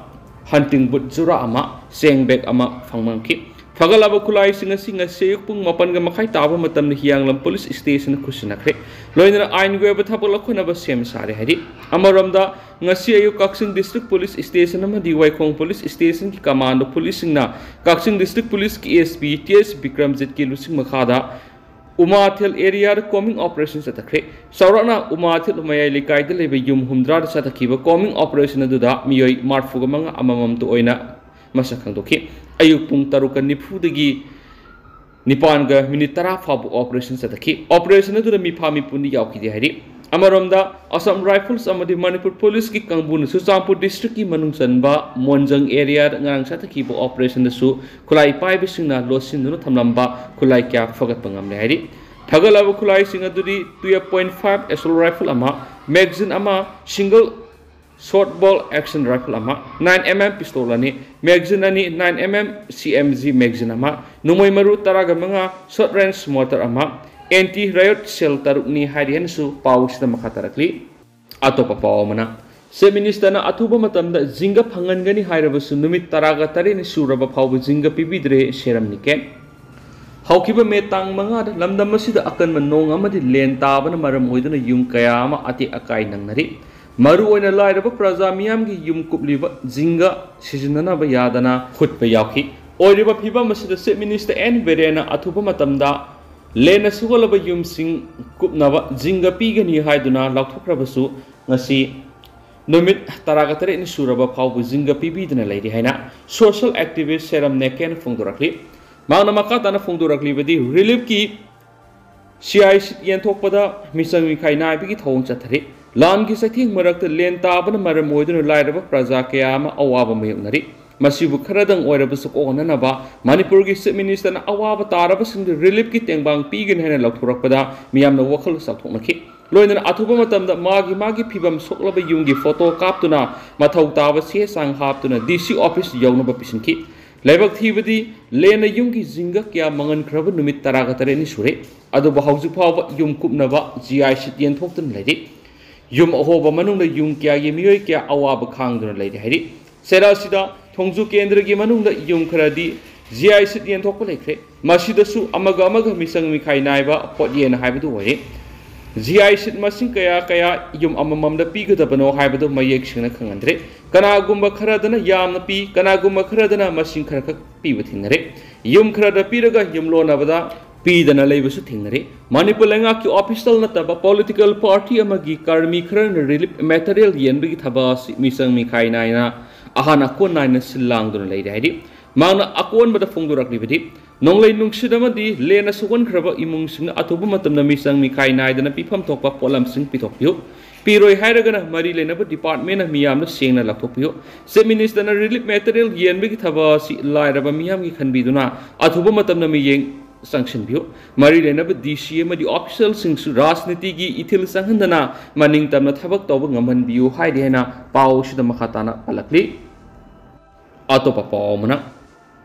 ꯍꯟꯇꯤꯡ ꯕꯨꯠ ꯖꯨꯔꯥ ꯑꯃ, ꯆꯦꯡ ꯕꯦꯒ ꯑꯃ ꯐꯪꯂꯝꯈꯤ꯫ ꯐꯒꯠꯂꯕ ꯈꯨꯠꯂꯥꯏꯁꯤꯡ ꯑꯁꯤ ꯉꯁꯤ ꯑꯌꯨꯛ ꯄꯨꯡ ꯃꯥꯄꯟꯒ ꯃꯈꯥꯏ ꯇꯥꯕ ꯃꯇꯝꯗ ꯍꯤꯌꯥꯡꯂꯝ ꯄꯨꯂꯤꯁ ꯁ꯭ꯇꯦꯁꯟꯗ ꯈꯨꯠꯁꯤꯟꯅꯈ꯭ꯔꯦ꯫ ꯂꯣꯏꯅꯅ ꯑꯥꯏꯟꯒꯤ ꯑꯣꯏꯕ ꯊꯕꯛ ꯂꯧꯈꯠꯅꯕ ꯁꯦꯝ ꯁꯥꯔꯦ ꯍꯥꯏꯔꯤ꯫ ꯑꯃꯔꯣꯝꯗ, ꯉꯁꯤ ꯑꯌꯨꯛ ꯀꯛꯆꯤꯡ ꯗꯤꯁꯇ꯭ꯔꯤꯛ ꯄꯨꯂꯤꯁ ꯁ꯭ꯇꯦꯁꯟ ꯑꯃꯗꯤ ꯋꯥꯏꯈꯣꯡ ꯄꯨꯂꯤꯁ ꯁ꯭ꯇꯦꯁꯟꯒꯤ ꯀꯃꯥꯟꯗꯣ ꯄꯨꯂꯤꯁꯁꯤꯡꯅ ꯀꯛꯆꯤꯡ ꯗꯤꯁꯇ꯭ꯔꯤꯛ ꯄꯨꯂꯤꯁꯀꯤ ꯑꯦꯁ ꯄꯤ ꯇꯤ ꯑꯦꯁ ꯕꯤꯀ꯭ꯔꯝꯖꯤꯠꯀꯤ ꯂꯨꯆꯤꯡ ꯃꯈꯥꯗ ꯎꯃꯥꯊꯦꯜ ꯑꯦꯔꯤꯌꯥꯗ ꯀꯣꯃꯤꯡ ꯑꯣꯄꯔꯦꯁꯟ ꯆꯠꯊꯈ꯭ꯔꯦ꯫ ꯆꯥꯎꯔꯥꯛꯅ ꯎꯃꯥꯊꯦꯜ ꯃꯌꯥꯏ ꯂꯩꯀꯥꯏꯗ ꯂꯩꯕ ꯌꯨꯝ ꯍꯨꯝꯗ꯭ꯔꯥꯗ ꯆꯠꯊꯈꯤꯕ ꯀꯣꯃꯤꯡ ꯑꯣꯄꯔꯦꯁꯟ ꯑꯗꯨꯗ ꯃꯤꯑꯣꯏ ꯃꯔꯤꯐꯨꯒ ꯃꯉꯥ ꯑꯃꯃꯝꯇ ꯑꯣꯏꯅ ꯃꯁꯛ ꯈꯪꯗꯣꯛꯈꯤ꯫ ꯑꯌꯨꯛ ꯄꯨꯡ ꯇꯔꯨꯛꯀ ꯅꯤꯐꯨꯗꯒꯤ ꯅꯤꯄꯥꯟꯒ ꯃꯤꯅꯤꯠ ꯇꯔꯥ ꯐꯥꯎꯕ ꯑꯣꯄꯔꯦꯁꯟ ꯆꯠꯊꯈꯤ꯫ ꯑꯣꯄꯔꯦꯁꯟ ꯑꯗꯨꯗ ꯃꯤꯐꯥ ꯃꯤꯄꯨꯟꯗꯤ ꯌꯥꯎꯈꯤꯗꯦ ꯍꯥꯏꯔꯤ꯫ ꯑꯃꯔꯣꯝꯗ, ꯑꯁꯥꯝ ꯔꯥꯏꯐꯜꯁ ꯑꯃꯗꯤ ꯃꯅꯤꯄꯨꯔ ꯄꯨꯂꯤꯁꯀꯤ ꯀꯥꯡꯕꯨꯅ ꯆꯨꯔꯆꯥꯟꯄꯨꯔ ꯗꯤꯁꯇ꯭ꯔꯤꯛꯀꯤ ꯃꯅꯨꯡ ꯆꯟꯕ ꯃꯣꯟꯖꯪ ꯑꯦꯔꯤꯌꯥꯗ ꯉꯔꯥꯡ ꯆꯠꯊꯈꯤꯕ ꯑꯣꯄꯔꯦꯁꯟꯗꯁꯨ ꯈꯨꯠꯂꯥꯏ ꯄꯥꯏꯕꯁꯤꯡꯅ ꯂꯣꯠꯁꯤꯟꯗꯨꯅ ꯊꯝꯂꯝꯕ ꯈꯨꯠꯂꯥꯏ ꯀꯌꯥ ꯐꯒꯠꯄ ꯉꯝꯂꯦ ꯍꯥꯏꯔꯤ꯫ ꯐꯒꯠꯂꯕ ꯈꯨꯠꯂꯥꯏꯁꯤꯡ ꯑꯗꯨꯗꯤ twelve point five assault rifle ꯑꯃ, ꯃꯦꯒꯥꯖꯤꯟ ꯑꯃ, single shot bolt action rifle ꯑꯃ, nine M M pistol ꯑꯅꯤ, ꯃꯦꯒꯥꯖꯤꯟ ꯑꯅꯤ, nine M M C M G magazine ꯑꯃ, ꯅꯣꯡꯃꯩ ꯃꯔꯨ ꯇꯔꯥꯒ ꯃꯉꯥ, short range mortar ꯑꯃ, ꯑꯦꯟꯇꯤ ꯔꯥꯏꯑꯣꯠ ꯁꯦꯜ ꯇꯔꯨꯛꯅꯤ ꯍꯥꯏꯔꯤ ꯍꯥꯏꯅꯁꯨ ꯄꯥꯎꯁꯤꯗ ꯃꯈꯥ ꯇꯥꯔꯛꯂꯤ꯫ ꯑꯇꯣꯞꯄ ꯄꯥꯎ ꯑꯃꯅ, ꯆꯤꯐ ꯃꯤꯅꯤꯁꯇꯔꯅ ꯑꯊꯨꯕ ꯃꯇꯝꯗ ꯖꯤꯡꯒ ꯐꯪꯍꯟꯒꯅꯤ ꯍꯥꯏꯔꯕꯁꯨ ꯅꯨꯃꯤꯠ ꯇꯔꯥꯒ ꯇꯔꯦꯠꯅꯤ ꯁꯨꯔꯕ ꯐꯥꯎꯕ ꯖꯤꯡꯒ ꯄꯤꯕꯤꯗ꯭ꯔꯦ, ꯁꯦꯔꯝ ꯅꯤꯀꯦꯟ꯫ ꯍꯧꯈꯤꯕ ꯃꯦ ꯇꯥꯡ ꯃꯉꯥꯗ ꯂꯝꯗꯝ ꯑꯁꯤꯗ ꯑꯀꯟꯕ ꯅꯣꯡ ꯑꯃꯗꯤ ꯂꯦꯟ ꯇꯥꯕꯅ ꯃꯔꯝ ꯑꯣꯏꯗꯨꯅ ꯌꯨꯝ ꯀꯌꯥ ꯑꯃ ꯑꯇꯦꯛ ꯑꯀꯥꯏ ꯅꯪꯅꯔꯤ꯫ ꯃꯔꯨꯑꯣꯏꯅ ꯂꯥꯏꯔꯕ ꯄ꯭ꯔꯖꯥ ꯃꯤꯌꯥꯝꯒꯤ ꯌꯨꯝ ꯀꯨꯞꯂꯤꯕ ꯖꯤꯡꯒ ꯁꯤꯖꯤꯟꯅꯅꯕ ꯌꯥꯗꯅ ꯍꯨꯠꯄ ꯌꯥꯎꯈꯤ꯫ ꯑꯣꯏꯔꯤꯕ ꯐꯤꯕꯝ ꯑꯁꯤꯗ ꯆꯤꯐ ꯃꯤꯅꯤꯁꯇꯔ ꯑꯦꯟ ꯕꯤꯔꯦꯟꯅ ꯑꯊꯨꯕ ꯃꯇꯝꯗ ꯂꯦꯟꯅ ꯁꯨꯒꯠꯂꯕ ꯌꯨꯝꯁꯤꯡ ꯀꯨꯞꯅꯕ ꯖꯤꯡꯒ ꯄꯤꯒꯅꯤ ꯍꯥꯏꯗꯨꯅ ꯂꯥꯎꯊꯣꯛꯈ꯭ꯔꯕꯁꯨ, ꯉꯁꯤ ꯅꯨꯃꯤꯠ ꯇꯔꯥꯒ ꯇꯔꯦꯠꯅꯤ ꯁꯨꯔꯕ ꯐꯥꯎꯕ ꯖꯤꯡꯒ ꯄꯤꯕꯤꯗꯅ ꯂꯩꯔꯤ ꯍꯥꯏꯅ ꯁꯣꯁꯤꯌꯦꯜ ꯑꯦꯛꯇꯤꯚꯤꯁ ꯁꯦꯔꯝ ꯅꯦꯀꯦꯟ ꯐꯣꯡꯗꯣꯔꯛꯂꯤ꯫ ꯃꯍꯥꯛꯅ ꯃꯈꯥ ꯇꯥꯅ ꯐꯣꯡꯗꯣꯔꯛꯂꯤꯕꯗꯤ, ꯔꯤꯂꯤꯐꯀꯤ ꯁꯤ ꯑꯥꯏ ꯁꯤꯠ ꯌꯦꯟꯊꯣꯛꯄꯗ ꯃꯤꯆꯪ ꯃꯤꯈꯥꯏ ꯅꯥꯏꯕꯒꯤ ꯊꯧꯑꯣꯡ ꯆꯠꯊꯔꯤ꯫ ꯂꯥꯟꯒꯤ ꯆꯩꯊꯦꯡ ꯃꯔꯛꯇ ꯂꯦꯟ ꯇꯥꯕꯅ ꯃꯔꯝ ꯑꯣꯏꯗꯨꯅ ꯂꯥꯏꯔꯕ ꯄ꯭ꯔꯖꯥ ꯀꯌꯥ ꯑꯃ ꯑꯋꯥꯕ ꯃꯥꯌꯣꯛꯅꯔꯤ꯫ ꯃꯁꯤꯕꯨ ꯈꯔꯗꯪ ꯑꯣꯏꯔꯕꯁꯨ ꯀꯣꯛꯍꯟꯅꯅꯕ ꯃꯅꯤꯄꯨꯔꯒꯤ ꯆꯤꯐ ꯃꯤꯅꯤꯁꯇꯔꯅ ꯑꯋꯥꯕ ꯇꯥꯔꯕꯁꯤꯡꯗ ꯔꯤꯂꯤꯐꯀꯤ ꯇꯦꯡꯕꯥꯡ ꯄꯤꯒꯅꯤ ꯍꯥꯏꯅ ꯂꯥꯎꯊꯣꯔꯛꯄꯗ ꯃꯤꯌꯥꯝꯅ ꯋꯥꯈꯜ ꯆꯥꯎꯊꯣꯛꯅꯈꯤ꯫ ꯂꯣꯏꯅꯅ ꯑꯊꯨꯕ ꯃꯇꯝꯗ ꯃꯥꯒꯤ ꯃꯥꯒꯤ ꯐꯤꯕꯝ ꯁꯣꯛꯂꯕ ꯌꯨꯝꯒꯤ ꯐꯣꯇꯣ ꯀꯥꯞꯇꯨꯅ ꯃꯊꯧ ꯇꯥꯕ ꯆꯦ ꯆꯥꯡ ꯍꯥꯞꯇꯨꯅ ꯗꯤ ꯁꯤ ꯑꯣꯐꯤꯁ ꯌꯧꯅꯕ ꯄꯤꯁꯤꯟꯈꯤ꯫ ꯂꯥꯏꯕꯛ ꯊꯤꯕꯗꯤ, ꯂꯦꯟꯅ ꯌꯨꯝꯒꯤ ꯖꯤꯡꯒ ꯀꯌꯥ ꯃꯥꯡꯍꯟꯈ꯭ꯔꯕ ꯅꯨꯃꯤꯠ ꯇꯔꯥꯒ ꯇꯔꯦꯠꯅꯤ ꯁꯨꯔꯦ, ꯑꯗꯨꯕꯨ ꯍꯧꯖꯤꯛ ꯐꯥꯎꯕ ꯌꯨꯝ ꯀꯨꯞꯅꯕ ꯖꯤ ꯑꯥꯏ ꯁꯤꯠ ꯌꯦꯟꯊꯣꯛꯇꯨꯅ ꯂꯩꯔꯤ꯫ ꯌꯨꯝ ꯑꯍꯣꯕ ꯃꯅꯨꯡꯗ ꯌꯨꯝ ꯀꯌꯥꯒꯤ ꯃꯤꯑꯣꯏ ꯀꯌꯥ ꯑꯋꯥꯕ ꯈꯥꯡꯗꯨꯅ ꯂꯩꯔꯤ ꯍꯥꯏꯔꯤ꯫ ꯁꯦꯔꯥꯁꯤꯗ ꯊꯣꯡꯖꯨ ꯀꯦꯟꯗ꯭ꯔꯒꯤ ꯃꯅꯨꯡꯗ ꯌꯨꯝ ꯈꯔꯗꯤ ꯖꯤ ꯑꯥꯏ ꯁꯤꯠ ꯌꯦꯟꯊꯣꯛꯄ ꯂꯩꯈ꯭ꯔꯦ꯫ ꯃꯁꯤꯗꯁꯨ ꯑꯃꯒ ꯑꯃꯒ ꯃꯤꯆꯪ ꯃꯤꯈꯥꯏ ꯅꯥꯏꯕ ꯄꯣꯠꯌꯦꯟ ꯍꯥꯏꯕꯗꯨ ꯑꯣꯏꯔꯦ꯫ ꯖꯤ ꯑꯥꯏ ꯁꯤꯠ ꯃꯁꯤꯡ ꯀꯌꯥ ꯀꯌꯥ ꯌꯨꯝ ꯑꯃꯃꯝꯗ ꯄꯤꯒꯗꯕꯅꯣ ꯍꯥꯏꯕꯗꯨ ꯃꯌꯦꯛ ꯁꯦꯡꯅ ꯈꯪꯍꯟꯗ꯭ꯔꯦ꯫ ꯀꯅꯥꯒꯨꯝꯕ ꯈꯔꯗꯅ ꯌꯥꯝꯅ ꯄꯤ, ꯀꯅꯥꯒꯨꯝꯕ ꯈꯔꯗꯅ ꯃꯁꯤꯡ ꯈꯔꯈꯛ ꯄꯤꯕ ꯊꯦꯡꯅꯔꯦ꯫ ꯌꯨꯝ ꯈꯔꯗ ꯄꯤꯔꯒ ꯌꯨꯝꯂꯣꯟꯅꯕꯗ ꯄꯤꯗꯅ ꯂꯩꯕꯁꯨ ꯊꯦꯡꯅꯔꯦ꯫ ꯃꯅꯤꯄꯨꯔ ꯂꯩꯉꯥꯛꯀꯤ ꯑꯣꯐꯤꯁꯤꯌꯦꯜ ꯅꯠꯇꯕ ꯄꯣꯂꯤꯇꯤꯀꯦꯜ ꯄꯥꯔꯇꯤ ꯑꯃꯒꯤ ꯀꯔꯃꯤ ꯈꯔꯅ ꯔꯤꯂꯤꯐ ꯃꯦꯇꯔꯤꯌꯦꯜ ꯌꯦꯟꯕꯒꯤ ꯊꯕꯛ ꯑꯁꯤ ꯃꯤꯆꯪ ꯃꯤꯈꯥꯏ ꯅꯥꯏꯅ ꯑꯍꯥꯟ ꯑꯀꯣꯟ ꯅꯥꯏꯅ ꯁꯤꯜ ꯂꯥꯡꯗꯨꯅ ꯂꯩꯔꯦ ꯍꯥꯏꯔꯤ꯫ ꯃꯍꯥꯛꯅ ꯑꯀꯣꯟꯕꯗ ꯐꯣꯡꯗꯣꯔꯛꯂꯤꯕꯗꯤ, ꯅꯣꯡꯂꯩ ꯅꯨꯡꯁꯤꯠ ꯑꯃꯗꯤ ꯂꯦꯟꯅ ꯁꯣꯛꯍꯟꯈ꯭ꯔꯕ ꯏꯃꯨꯡꯁꯤꯡꯅ ꯑꯊꯨꯕ ꯃꯇꯝꯗ ꯃꯤꯆꯪ ꯃꯤꯈꯥꯏ ꯅꯥꯏꯗꯅ ꯄꯤꯐꯝ ꯊꯣꯛꯄ ꯄꯣꯠꯂꯝꯁꯤꯡ ꯄꯤꯊꯣꯛꯄꯤꯌꯨ꯫ ꯄꯤꯔꯣꯏ ꯍꯥꯏꯔꯒꯅ ꯃꯔꯤ ꯂꯩꯅꯕ ꯗꯤꯄꯥꯔꯠꯃꯦꯟꯅ ꯃꯤꯌꯥꯝꯅ ꯁꯦꯡꯅ ꯂꯥꯎꯊꯣꯛꯄꯤꯌꯨ꯫ ꯆꯤꯐ ꯃꯤꯅꯤꯁꯇꯔꯅ ꯔꯤꯂꯤꯐ ꯃꯦꯇꯔꯤꯌꯦꯜ ꯌꯦꯟꯕꯒꯤ ꯊꯕꯛ ꯑꯁꯤ ꯂꯥꯏꯔꯕ ꯃꯤꯌꯥꯝꯒꯤ ꯈꯟꯕꯤꯗꯨꯅ ꯑꯊꯨꯕ ꯃꯇꯝꯗ ꯃꯤꯠꯌꯦꯡ ꯆꯪꯁꯤꯟꯕꯤꯌꯨ꯫ ꯃꯔꯤ ꯂꯩꯅꯕ ꯗꯤ ꯁꯤ ꯑꯃꯗꯤ ꯑꯣꯐꯤꯁꯤꯌꯦꯜꯁꯤꯡꯁꯨ ꯔꯥꯖꯅꯤꯇꯤꯒꯤ ꯏꯊꯤꯜ ꯆꯪꯍꯟꯗꯅ ꯃꯅꯤꯡ ꯇꯝꯅ ꯊꯕꯛ ꯇꯧꯕ ꯉꯝꯍꯟꯕꯤꯌꯨ ꯍꯥꯏꯔꯤ ꯍꯥꯏꯅ ꯄꯥꯎ ꯑꯁꯤꯗ ꯃꯈꯥ ꯇꯥꯅ ꯄꯜꯂꯛꯂꯤ꯫ ꯑꯇꯣꯞꯄ ꯄꯥꯎ ꯑꯃꯅ,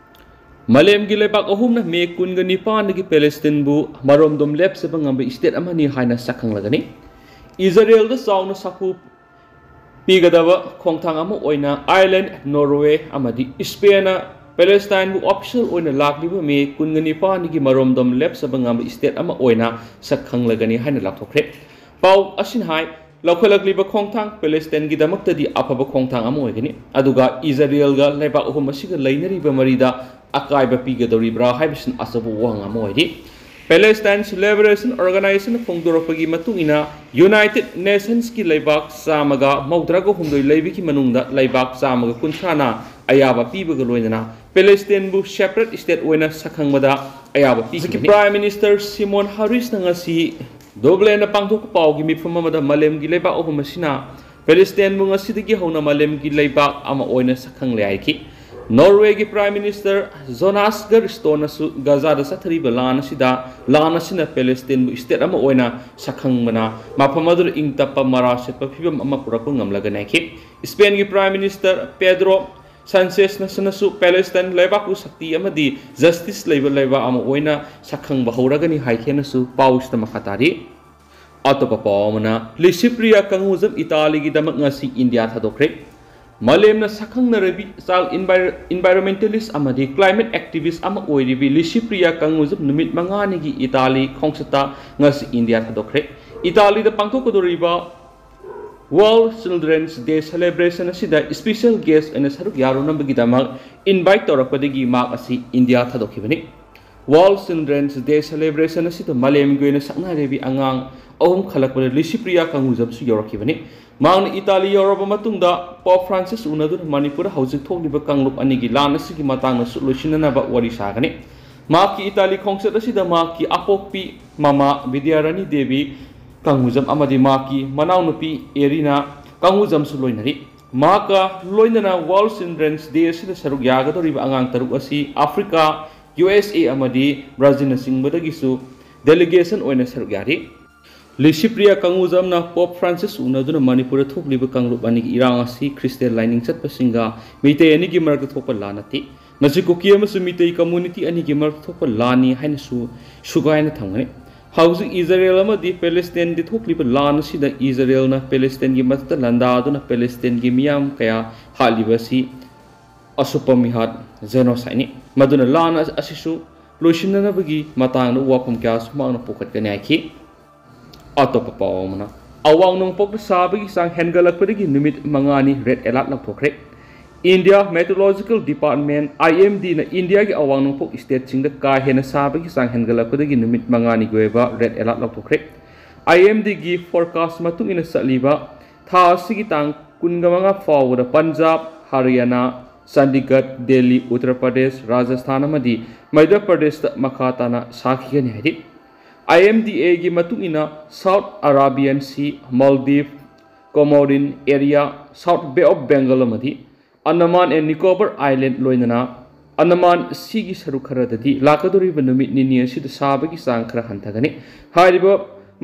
ꯃꯥꯂꯦꯝꯒꯤ ꯂꯩꯕꯥꯛ ꯑꯍꯨꯝꯅ ꯃꯦ ꯀꯨꯟꯒ ꯅꯤꯄꯥꯟꯗꯒꯤ ꯄꯦꯂꯦꯁꯇꯤꯟꯕꯨ ꯃꯔꯣꯝꯗꯣꯝ ꯂꯦꯞꯆꯕ ꯉꯝꯕ ꯏꯁꯇꯦꯠ ꯑꯃꯅꯤ ꯍꯥꯏꯅ ꯁꯛꯈꯪꯂꯒꯅꯤ꯫ ꯏꯖꯔꯦꯜꯗ ꯆꯥꯎꯅ ꯁꯥꯐꯨ ꯄꯤꯒꯗꯕ ꯈꯣꯡꯊꯥꯡ ꯑꯃ ꯑꯣꯏꯅ ꯑꯥꯌꯔꯂꯦꯟ, ꯅꯣꯔꯋꯦ ꯑꯃꯗꯤ ꯏꯁꯄꯦꯟꯅ ꯄꯦꯂꯦꯁꯇꯥꯏꯟꯕꯨ ꯑꯣꯐꯤꯁꯤꯌꯦꯜ ꯑꯣꯏꯅ ꯂꯥꯛꯂꯤꯕ ꯃꯦ ꯀꯨꯟꯒ ꯅꯤꯄꯥꯟꯒꯤ ꯃꯔꯣꯝꯗꯣꯝ ꯂꯦꯞꯆꯕ ꯉꯝꯕ ꯏꯁꯇꯦꯠ ꯑꯃ ꯑꯣꯏꯅ ꯁꯛꯈꯪꯂꯒꯅꯤ ꯍꯥꯏꯅ ꯂꯥꯎꯊꯣꯛꯈ꯭ꯔꯦ꯫ ꯄꯥꯎ ꯑꯁꯤꯅ ꯍꯥꯏ, ꯂꯧꯈꯠꯂꯛꯂꯤꯕ ꯈꯣꯡꯊꯥꯡ ꯄꯦꯂꯦꯁꯇꯥꯏꯟꯒꯤꯗꯃꯛꯇꯗꯤ ꯑꯐꯕ ꯈꯣꯡꯊꯥꯡ ꯑꯃ ꯑꯣꯏꯒꯅꯤ, ꯑꯗꯨꯒ ꯏꯖꯔꯦꯜꯒ ꯂꯩꯕꯥꯛ ꯑꯍꯨꯝ ꯑꯁꯤꯒ ꯂꯩꯅꯔꯤꯕ ꯃꯔꯤꯗ ꯑꯀꯥꯏꯕ ꯄꯤꯒꯗꯧꯔꯤꯕ꯭ꯔꯥ ꯍꯥꯏꯕꯁꯤꯅ ꯑꯆꯧꯕ ꯋꯥꯍꯪ ꯑꯃ ꯑꯣꯏꯔꯤ꯫ ꯄꯦꯂꯦꯁꯇꯥꯏꯟ ꯂꯤꯕꯔꯦꯁꯟ ꯑꯣꯔꯒꯅꯥꯏꯖꯦꯁꯟꯅ ꯐꯣꯡꯗꯣꯔꯛꯄꯒꯤ ꯃꯇꯨꯡ ꯏꯟꯅ, ꯌꯨꯅꯥꯏꯇꯦꯗ ꯅꯦꯁꯟꯁꯀꯤ ꯂꯩꯕꯥꯛ ꯆꯥꯝꯃꯒ ꯃꯧꯗ꯭ꯔꯥꯒ ꯍꯨꯝꯗꯣꯏ ꯂꯩꯕꯒꯤ ꯃꯅꯨꯡꯗ ꯂꯩꯕꯥꯛ ꯆꯥꯝꯃꯒ ꯀꯨꯟꯊ꯭ꯔꯥꯅ ꯑꯌꯥꯕ ꯄꯤꯕꯒ ꯂꯣꯏꯅꯅ ꯄꯦꯂꯦꯁꯇꯤꯟꯕꯨ ꯁꯦꯄꯔꯦꯠ ꯏꯁꯇꯦꯠ ꯑꯣꯏꯅ ꯁꯛꯈꯪꯕꯗ ꯑꯌꯥꯕ ꯄꯤꯈꯤꯕꯅꯤ꯫ ꯄ꯭ꯔꯥꯏꯝ ꯃꯤꯅꯤꯁꯇꯔ ꯁꯤꯃꯣꯟ ꯍꯥꯔꯤꯁꯅ ꯉꯁꯤ ꯗꯨꯕ꯭ꯂꯤꯟꯗ ꯄꯥꯡꯊꯣꯛꯄ ꯄꯥꯎꯒꯤ ꯃꯤꯐꯝ ꯑꯃꯗ ꯃꯥꯂꯦꯝꯒꯤ ꯂꯩꯕꯥꯛ ꯑꯍꯨꯝ ꯑꯁꯤꯅ ꯄꯦꯂꯦꯁꯇꯤꯟꯕꯨ ꯉꯁꯤꯗꯒꯤ ꯍꯧꯅ ꯃꯥꯂꯦꯝꯒꯤ ꯂꯩꯕꯥꯛ ꯑꯃ ꯑꯣꯏꯅ ꯁꯛꯈꯪꯂꯦ ꯍꯥꯏꯈꯤ꯫ ꯅꯣꯔꯋꯦꯒꯤ ꯄ꯭ꯔꯥꯏꯝ ꯃꯤꯅꯤꯁꯇꯔ ꯖꯣꯅꯥꯁ ꯒꯔ ꯁ꯭ꯇꯣꯟꯅꯁꯨ ꯒꯖꯥꯗ ꯆꯠꯊꯔꯤꯕ ꯂꯥꯟ ꯑꯁꯤꯗ, ꯂꯥꯟ ꯑꯁꯤꯅ ꯄꯦꯂꯦꯁꯇꯤꯟꯕꯨ ꯏꯁꯇꯦꯠ ꯑꯃ ꯑꯣꯏꯅ ꯁꯛꯈꯪꯕꯅ ꯃꯐꯝ ꯑꯗꯨꯗ ꯏꯪ ꯇꯞꯄ, ꯃꯔꯥ ꯁꯦꯠꯄ ꯐꯤꯕꯝ ꯑꯃ ꯄꯨꯔꯛꯄ ꯉꯝꯂꯒꯅꯤ ꯍꯥꯏꯈꯤ꯫ ꯏꯁꯄꯦꯟꯒꯤ ꯄ꯭ꯔꯥꯏꯝ ꯃꯤꯅꯤꯁꯇꯔ ꯄꯦꯗ꯭ꯔꯣ ꯁꯥꯟꯆꯦꯁꯅꯁꯨ ꯄꯦꯂꯦꯁꯇꯥꯏꯟ ꯂꯩꯕꯥꯛꯄꯨ ꯁꯛꯇꯤ ꯑꯃꯗꯤ ꯖꯁꯇꯤꯁ ꯂꯩꯕ ꯂꯩꯕꯥꯛ ꯑꯃ ꯑꯣꯏꯅ ꯁꯛꯈꯪꯕ ꯍꯧꯔꯒꯅꯤ ꯍꯥꯏꯈꯤꯅꯁꯨ ꯄꯥꯎꯁꯤꯗ ꯃꯈꯥ ꯇꯥꯔꯤ꯫ ꯑꯇꯣꯞꯄ ꯄꯥꯎ ꯑꯃꯅ, ꯂꯤꯁꯤꯄ꯭ꯔꯤꯌꯥ ꯀꯪꯒꯨꯖꯝ ꯏꯇꯥꯂꯤꯒꯤꯗꯃꯛ ꯉꯁꯤ ꯏꯟꯗꯤꯌꯥ ꯊꯥꯗꯣꯛꯈ꯭ꯔꯦ꯫ ꯃꯥꯂꯦꯝꯅ ꯁꯛꯈꯪꯅꯔꯕꯤ ꯆꯥꯏꯜ ꯏꯟꯚꯥꯏꯔ-, ꯏꯟꯚꯥꯏꯔꯣꯟꯃꯦꯟꯇꯦꯂꯤꯁ ꯑꯃꯗꯤ ꯀ꯭ꯂꯥꯏꯃꯦꯠ ꯑꯦꯛꯇꯤꯚꯤꯁ ꯑꯃ ꯑꯣꯏꯔꯤꯕꯤ ꯂꯤꯁꯤꯄ꯭ꯔꯤꯌꯥ ꯀꯪꯒꯨꯖꯝ ꯅꯨꯃꯤꯠ ꯃꯉꯥꯅꯤꯒꯤ ꯏꯇꯥꯂꯤ ꯈꯣꯡꯆꯠꯇ ꯉꯁꯤ ꯏꯟꯗꯤꯌꯥ ꯊꯥꯗꯣꯛꯈ꯭ꯔꯦ꯫ ꯏꯇꯥꯂꯤꯗ ꯄꯥꯡꯊꯣꯛꯀꯗꯧꯔꯤꯕ ꯋꯥꯔꯜꯗ ꯆꯤꯜꯗ꯭ꯔꯦꯟꯁ ꯗꯦ ꯁꯦꯂꯦꯕ꯭ꯔꯦꯁꯟ ꯑꯁꯤꯗ ꯏꯁꯄꯤꯁꯦꯜ ꯒꯦꯁ ꯑꯣꯏꯅ ꯁꯔꯨꯛ ꯌꯥꯔꯨꯅꯕꯒꯤꯗꯃꯛ ꯏꯟꯚꯥꯏꯠ ꯇꯧꯔꯛꯄꯗꯒꯤ ꯃꯍꯥꯛ ꯑꯁꯤ ꯏꯟꯗꯤꯌꯥ ꯊꯥꯗꯣꯛꯈꯤꯕꯅꯤ꯫ ꯋꯥꯔꯜꯗ ꯆꯤꯜꯗ꯭ꯔꯦꯟꯁ ꯗꯦ ꯁꯦꯂꯦꯕ꯭ꯔꯦꯁꯟ ꯑꯁꯤꯗ ꯃꯥꯂꯦꯝꯒꯤ ꯑꯣꯏꯅ ꯁꯛꯅꯥꯏꯔꯕꯤ ꯑꯉꯥꯡ ꯑꯍꯨꯝ ꯈꯜꯂꯛꯄꯗ ꯂꯤꯁꯤꯄ꯭ꯔꯤꯌꯥ ꯀꯪꯒꯨꯖꯝꯁꯨ ꯌꯧꯔꯛꯈꯤꯕꯅꯤ꯫ ꯃꯍꯥꯛꯅ ꯏꯇꯥꯂꯤ ꯌꯧꯔꯕ ꯃꯇꯨꯡꯗ ꯄꯣꯞ ꯐ꯭ꯔꯥꯟꯁꯤꯁ ꯎꯅꯗꯨꯅ ꯃꯅꯤꯄꯨꯔꯗ ꯍꯧꯖꯤꯛ ꯊꯣꯛꯂꯤꯕ ꯀꯥꯡꯂꯨꯞ ꯑꯅꯤꯒꯤ ꯂꯥꯟ ꯑꯁꯤꯒꯤ ꯃꯇꯥꯡꯗꯁꯨ ꯂꯣꯏꯁꯤꯟꯅꯅꯕ ꯋꯥꯔꯤ ꯁꯥꯒꯅꯤ꯫ ꯃꯍꯥꯛꯀꯤ ꯏꯇꯥꯂꯤ ꯈꯣꯡꯆꯠ ꯑꯁꯤꯗ ꯃꯍꯥꯛꯀꯤ ꯑꯄꯣꯛꯄꯤ ꯃꯃꯥ ꯕꯤꯗ꯭ꯌꯥꯔꯥꯅꯤ ꯗꯦꯕꯤ ꯀꯪꯒꯨꯖꯝ ꯑꯃꯗꯤ ꯃꯍꯥꯛꯀꯤ ꯃꯅꯥꯎꯅꯨꯄꯤ ꯑꯦꯔꯤꯅꯥ ꯀꯪꯒꯨꯖꯝꯁꯨ ꯂꯣꯏꯅꯔꯤ꯫ ꯃꯍꯥꯛꯀ ꯂꯣꯏꯅꯅ ꯋꯥꯔꯜꯗ ꯆꯤꯜꯗ꯭ꯔꯦꯟꯁ ꯗꯦ ꯑꯁꯤꯗ ꯁꯔꯨꯛ ꯌꯥꯒꯗꯧꯔꯤꯕ ꯑꯉꯥꯡ ꯇꯔꯨꯛ ꯑꯁꯤ ꯑꯐ꯭ꯔꯤꯀꯥ, ꯌꯨ ꯑꯦꯁ ꯑꯦ ꯑꯃꯗꯤ ꯕ꯭ꯔꯥꯖꯤꯜꯅꯆꯤꯡꯕꯗꯒꯤꯁꯨ ꯗꯦꯂꯤꯒꯦꯁꯟ ꯑꯣꯏꯅ ꯁꯔꯨꯛ ꯌꯥꯔꯤ꯫ ꯂꯤꯁꯤꯄ꯭ꯔꯤꯌꯥ ꯀꯪꯒꯨꯖꯝꯅ ꯄꯣꯞ ꯐ꯭ꯔꯥꯟꯁꯤꯁ ꯎꯅꯗꯨꯅ ꯃꯅꯤꯄꯨꯔꯗ ꯊꯣꯛꯂꯤꯕ ꯀꯥꯡꯂꯨꯞ ꯑꯅꯤꯒꯤ ꯏꯔꯥꯡ ꯑꯁꯤ ꯈ꯭ꯔꯤꯁꯇꯤꯌꯥꯟ ꯂꯥꯏꯅꯤꯡ ꯆꯠꯄꯁꯤꯡꯒ ꯃꯤꯇꯩ ꯑꯅꯤꯒꯤ ꯃꯔꯛꯇ ꯊꯣꯛꯄ ꯂꯥꯟ ꯅꯠꯇꯦ꯫ ꯃꯁꯤ ꯀꯨꯀꯤ ꯑꯃꯁꯨꯡ ꯃꯤꯇꯩ ꯀꯝꯃ꯭ꯌꯨꯅꯤꯇꯤ ꯑꯅꯤꯒꯤ ꯃꯔꯛꯇ ꯊꯣꯛꯄ ꯂꯥꯟꯅꯤ ꯍꯥꯏꯅꯁꯨ ꯁꯨꯒꯥꯏꯅ ꯊꯝꯒꯅꯤ꯫ ꯍꯧꯖꯤꯛ ꯏꯖꯔꯦꯜ ꯑꯃꯗꯤ ꯄꯦꯂꯦꯁꯇꯥꯏꯟꯗ ꯊꯣꯛꯂꯤꯕ ꯂꯥꯟ ꯑꯁꯤꯗ ꯏꯖꯔꯦꯜꯅ ꯄꯦꯂꯦꯁꯇꯥꯏꯟꯒꯤ ꯃꯊꯛꯇ ꯂꯥꯟꯗꯥꯗꯨꯅ ꯄꯦꯂꯦꯁꯇꯥꯏꯟꯒꯤ ꯃꯤꯌꯥꯝ ꯀꯌꯥ ꯍꯥꯠꯂꯤꯕ ꯑꯁꯤ ꯑꯁꯨꯞꯄ ꯃꯤꯍꯥꯠ, ꯖꯦꯅꯣꯁꯥꯏꯗꯅꯤ꯫ ꯃꯗꯨꯅ ꯂꯥꯟ ꯑꯁꯤꯁꯨ ꯂꯣꯏꯁꯤꯟꯅꯅꯕꯒꯤ ꯃꯇꯥꯡꯗ ꯋꯥꯐꯝ ꯀꯌꯥꯁꯨ ꯃꯍꯥꯛꯅ ꯄꯨꯈꯠꯀꯅꯤ ꯍꯥꯏꯈꯤ꯫ ꯑꯇꯣꯞꯄ ꯄꯥꯎ ꯑꯃꯅ, ꯑꯋꯥꯡ ꯅꯣꯡꯄꯣꯛꯇ ꯁꯥꯕꯒꯤ ꯆꯥꯡ ꯍꯦꯟꯒꯠꯂꯛꯄꯗꯒꯤ ꯅꯨꯃꯤꯠ ꯃꯉꯥꯅꯤ red alert ꯂꯧꯊꯣꯛꯈ꯭ꯔꯦ꯫ India meteorological department, IMDꯅ ꯏꯟꯗꯤꯌꯥꯒꯤ ꯑꯋꯥꯡ ꯅꯣꯡꯄꯣꯛ ꯁ꯭ꯇꯦꯠꯁꯤꯡꯗ ꯀꯥ ꯍꯦꯟꯅ ꯁꯥꯕꯒꯤ ꯆꯥꯡ ꯍꯦꯟꯒꯠꯂꯛꯄꯗꯒꯤ ꯅꯨꯃꯤꯠ ꯃꯉꯥꯅꯤꯒꯤ ꯑꯣꯏꯕ ꯔꯦꯗ ꯑꯦꯂꯥꯔꯠ ꯂꯧꯊꯣꯛꯈ꯭ꯔꯦ꯫ IMDꯒꯤ ꯐꯣꯔꯀꯥꯁ ꯃꯇꯨꯡ ꯏꯟꯅ ꯆꯠꯂꯤꯕ ꯊꯥ ꯑꯁꯤꯒꯤ ꯇꯥꯡ ꯀꯨꯟꯃꯉꯥ ꯐꯥꯎꯕꯗ ꯄꯟꯖꯥꯕ, ꯍꯔꯤꯌꯥꯅꯥ, ꯆꯥꯟꯗꯤꯒꯔ, ꯗꯦꯜꯂꯤ, ꯎꯠꯇꯔ ꯄ꯭ꯔꯗꯦꯁ, ꯔꯥꯖꯁꯊꯥꯟ ꯑꯃꯗꯤ ꯃꯙ꯭ꯌ ꯄ꯭ꯔꯗꯦꯁꯇ ꯃꯈꯥ ꯇꯥꯅ ꯁꯥꯈꯤꯒꯅꯤ ꯍꯥꯏꯔꯤ꯫ IMDAꯒꯤ ꯃꯇꯨꯡ ꯏꯟꯅ south Arabian sea, Maldives, Comorin area, south bay of Bengal ꯑꯃꯗꯤ ꯑꯟꯗꯃꯥꯟ ꯑꯦꯟ ꯅꯤꯀꯣꯕꯔ ꯑꯥꯏꯂꯦꯟꯗ ꯂꯣꯏꯅꯅ ꯑꯟꯗꯃꯥꯟ ꯁꯤꯒꯤ ꯁꯔꯨꯛ ꯈꯔꯗꯗꯤ ꯂꯥꯛꯀꯗꯧꯔꯤꯕ ꯅꯨꯃꯤꯠ ꯅꯤꯅꯤ ꯑꯁꯤꯗ ꯁꯥꯕꯒꯤ ꯆꯥꯡ ꯈꯔ ꯍꯟꯊꯒꯅꯤ꯫ ꯍꯥꯏꯔꯤꯕ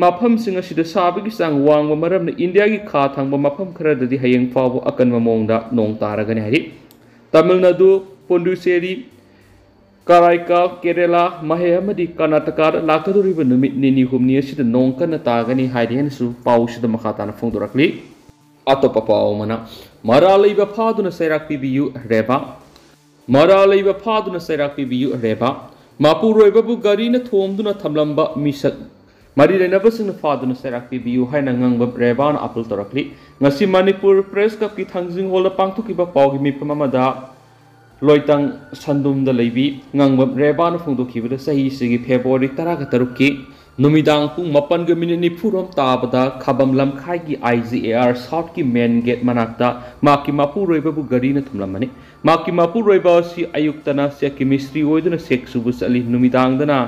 ꯃꯐꯝꯁꯤꯡ ꯑꯁꯤꯗ ꯁꯥꯕꯒꯤ ꯆꯥꯡ ꯋꯥꯡꯕ ꯃꯔꯝꯅ ꯏꯟꯗꯤꯌꯥꯒꯤ ꯈꯥ ꯊꯪꯕ ꯃꯐꯝ ꯈꯔꯗꯗꯤ ꯍꯌꯦꯡ ꯐꯥꯎꯕ ꯑꯀꯟꯕ ꯃꯑꯣꯡꯗ ꯅꯣꯡ ꯇꯥꯔꯒꯅꯤ ꯍꯥꯏꯔꯤ꯫ ꯇꯥꯃꯤꯜ ꯅꯥꯗꯨ, ꯄꯣꯟꯗꯨꯆꯦꯔꯤ, ꯀꯔꯥꯏꯀꯥꯜ, ꯀꯦꯔꯦꯂꯥ, ꯃꯥꯍꯦ ꯑꯃꯗꯤ ꯀꯔꯅꯥꯇꯀꯥꯗ ꯂꯥꯛꯀꯗꯧꯔꯤꯕ ꯅꯨꯃꯤꯠ ꯅꯤꯅꯤ ꯍꯨꯝꯅꯤ ꯑꯁꯤꯗ ꯅꯣꯡ ꯀꯟꯅ ꯇꯥꯒꯅꯤ ꯍꯥꯏꯔꯤ ꯍꯥꯏꯅꯁꯨ ꯄꯥꯎꯁꯤꯗ ꯃꯈꯥ ꯇꯥꯅ ꯐꯣꯡꯗꯣꯔꯛꯂꯤ꯫ ꯑꯇꯣꯞꯄ ꯄꯥꯎ ꯑꯃꯅ, ꯃꯔꯥꯜ ꯂꯩꯕ ꯐꯥꯗꯨꯅ ꯆꯩꯔꯥꯛ ꯄꯤꯕꯤꯌꯨ ꯔꯦꯕꯥ꯫ ꯃꯔꯥꯜ ꯂꯩꯕ ꯐꯥꯗꯨꯅ ꯆꯩꯔꯥꯛ ꯄꯤꯕꯤꯌꯨ ꯔꯦꯕꯥ꯫ ꯃꯄꯨꯔꯣꯏꯕꯕꯨ ꯒꯥꯔꯤꯅ ꯊꯣꯝꯗꯨꯅ ꯊꯝꯂꯝꯕ ꯃꯤꯁꯛ ꯃꯔꯤ ꯂꯩꯅꯕꯁꯤꯡꯅ ꯐꯥꯗꯨꯅ ꯆꯩꯔꯥꯛ ꯄꯤꯕꯤꯌꯨ ꯍꯥꯏꯅ ꯉꯥꯡꯕꯝ ꯔꯦꯕꯥꯅ ꯑꯥꯄꯤꯜ ꯇꯧꯔꯛꯂꯤ꯫ ꯉꯁꯤ ꯃꯅꯤꯄꯨꯔ ꯄ꯭ꯔꯦꯁ ꯀ꯭ꯂꯕꯀꯤ ꯊꯥꯡꯖꯤꯡ ꯍꯣꯜꯗ ꯄꯥꯡꯊꯣꯛꯈꯤꯕ ꯄꯥꯎꯒꯤ ꯃꯤꯐꯝ ꯑꯃꯗ ꯂꯣꯏꯇꯪ ꯁꯟꯗꯨꯝꯗ ꯂꯩꯕꯤ ꯉꯥꯡꯕꯝ ꯔꯦꯕꯥꯅ ꯐꯣꯡꯗꯣꯛꯈꯤꯕꯗ ꯆꯍꯤꯁꯤꯒꯤ ꯐꯦꯕ꯭ꯔꯨꯋꯥꯔꯤ ꯇꯔꯥꯒ ꯇꯔꯨꯛꯀꯤ ꯅꯨꯃꯤꯗꯥꯡ ꯄꯨꯡ ꯃꯥꯄꯟꯒ ꯃꯤꯅꯤꯠ ꯅꯤꯐꯨꯔꯣꯝ ꯇꯥꯕꯗ ꯈꯥꯕꯝ ꯂꯝꯈꯥꯏꯒꯤ IGAR ꯁꯥꯎꯠꯀꯤ ꯃꯦꯟ ꯒꯦꯠ ꯃꯅꯥꯛꯇ ꯃꯍꯥꯛꯀꯤ ꯃꯄꯨꯔꯣꯏꯕꯕꯨ ꯒꯥꯔꯤꯅ ꯊꯨꯝꯂꯝꯕꯅꯤ꯫ ꯃꯍꯥꯛꯀꯤ ꯃꯄꯨꯔꯣꯏꯕ ꯑꯁꯤ ꯑꯌꯨꯛꯇꯅ ꯆꯦꯛꯀꯤ ꯃꯤꯁꯇ꯭ꯔꯤ ꯑꯣꯏꯗꯨꯅ ꯆꯦꯛ ꯁꯨꯕ ꯆꯠꯂꯤ, ꯅꯨꯃꯤꯗꯥꯡꯗꯅ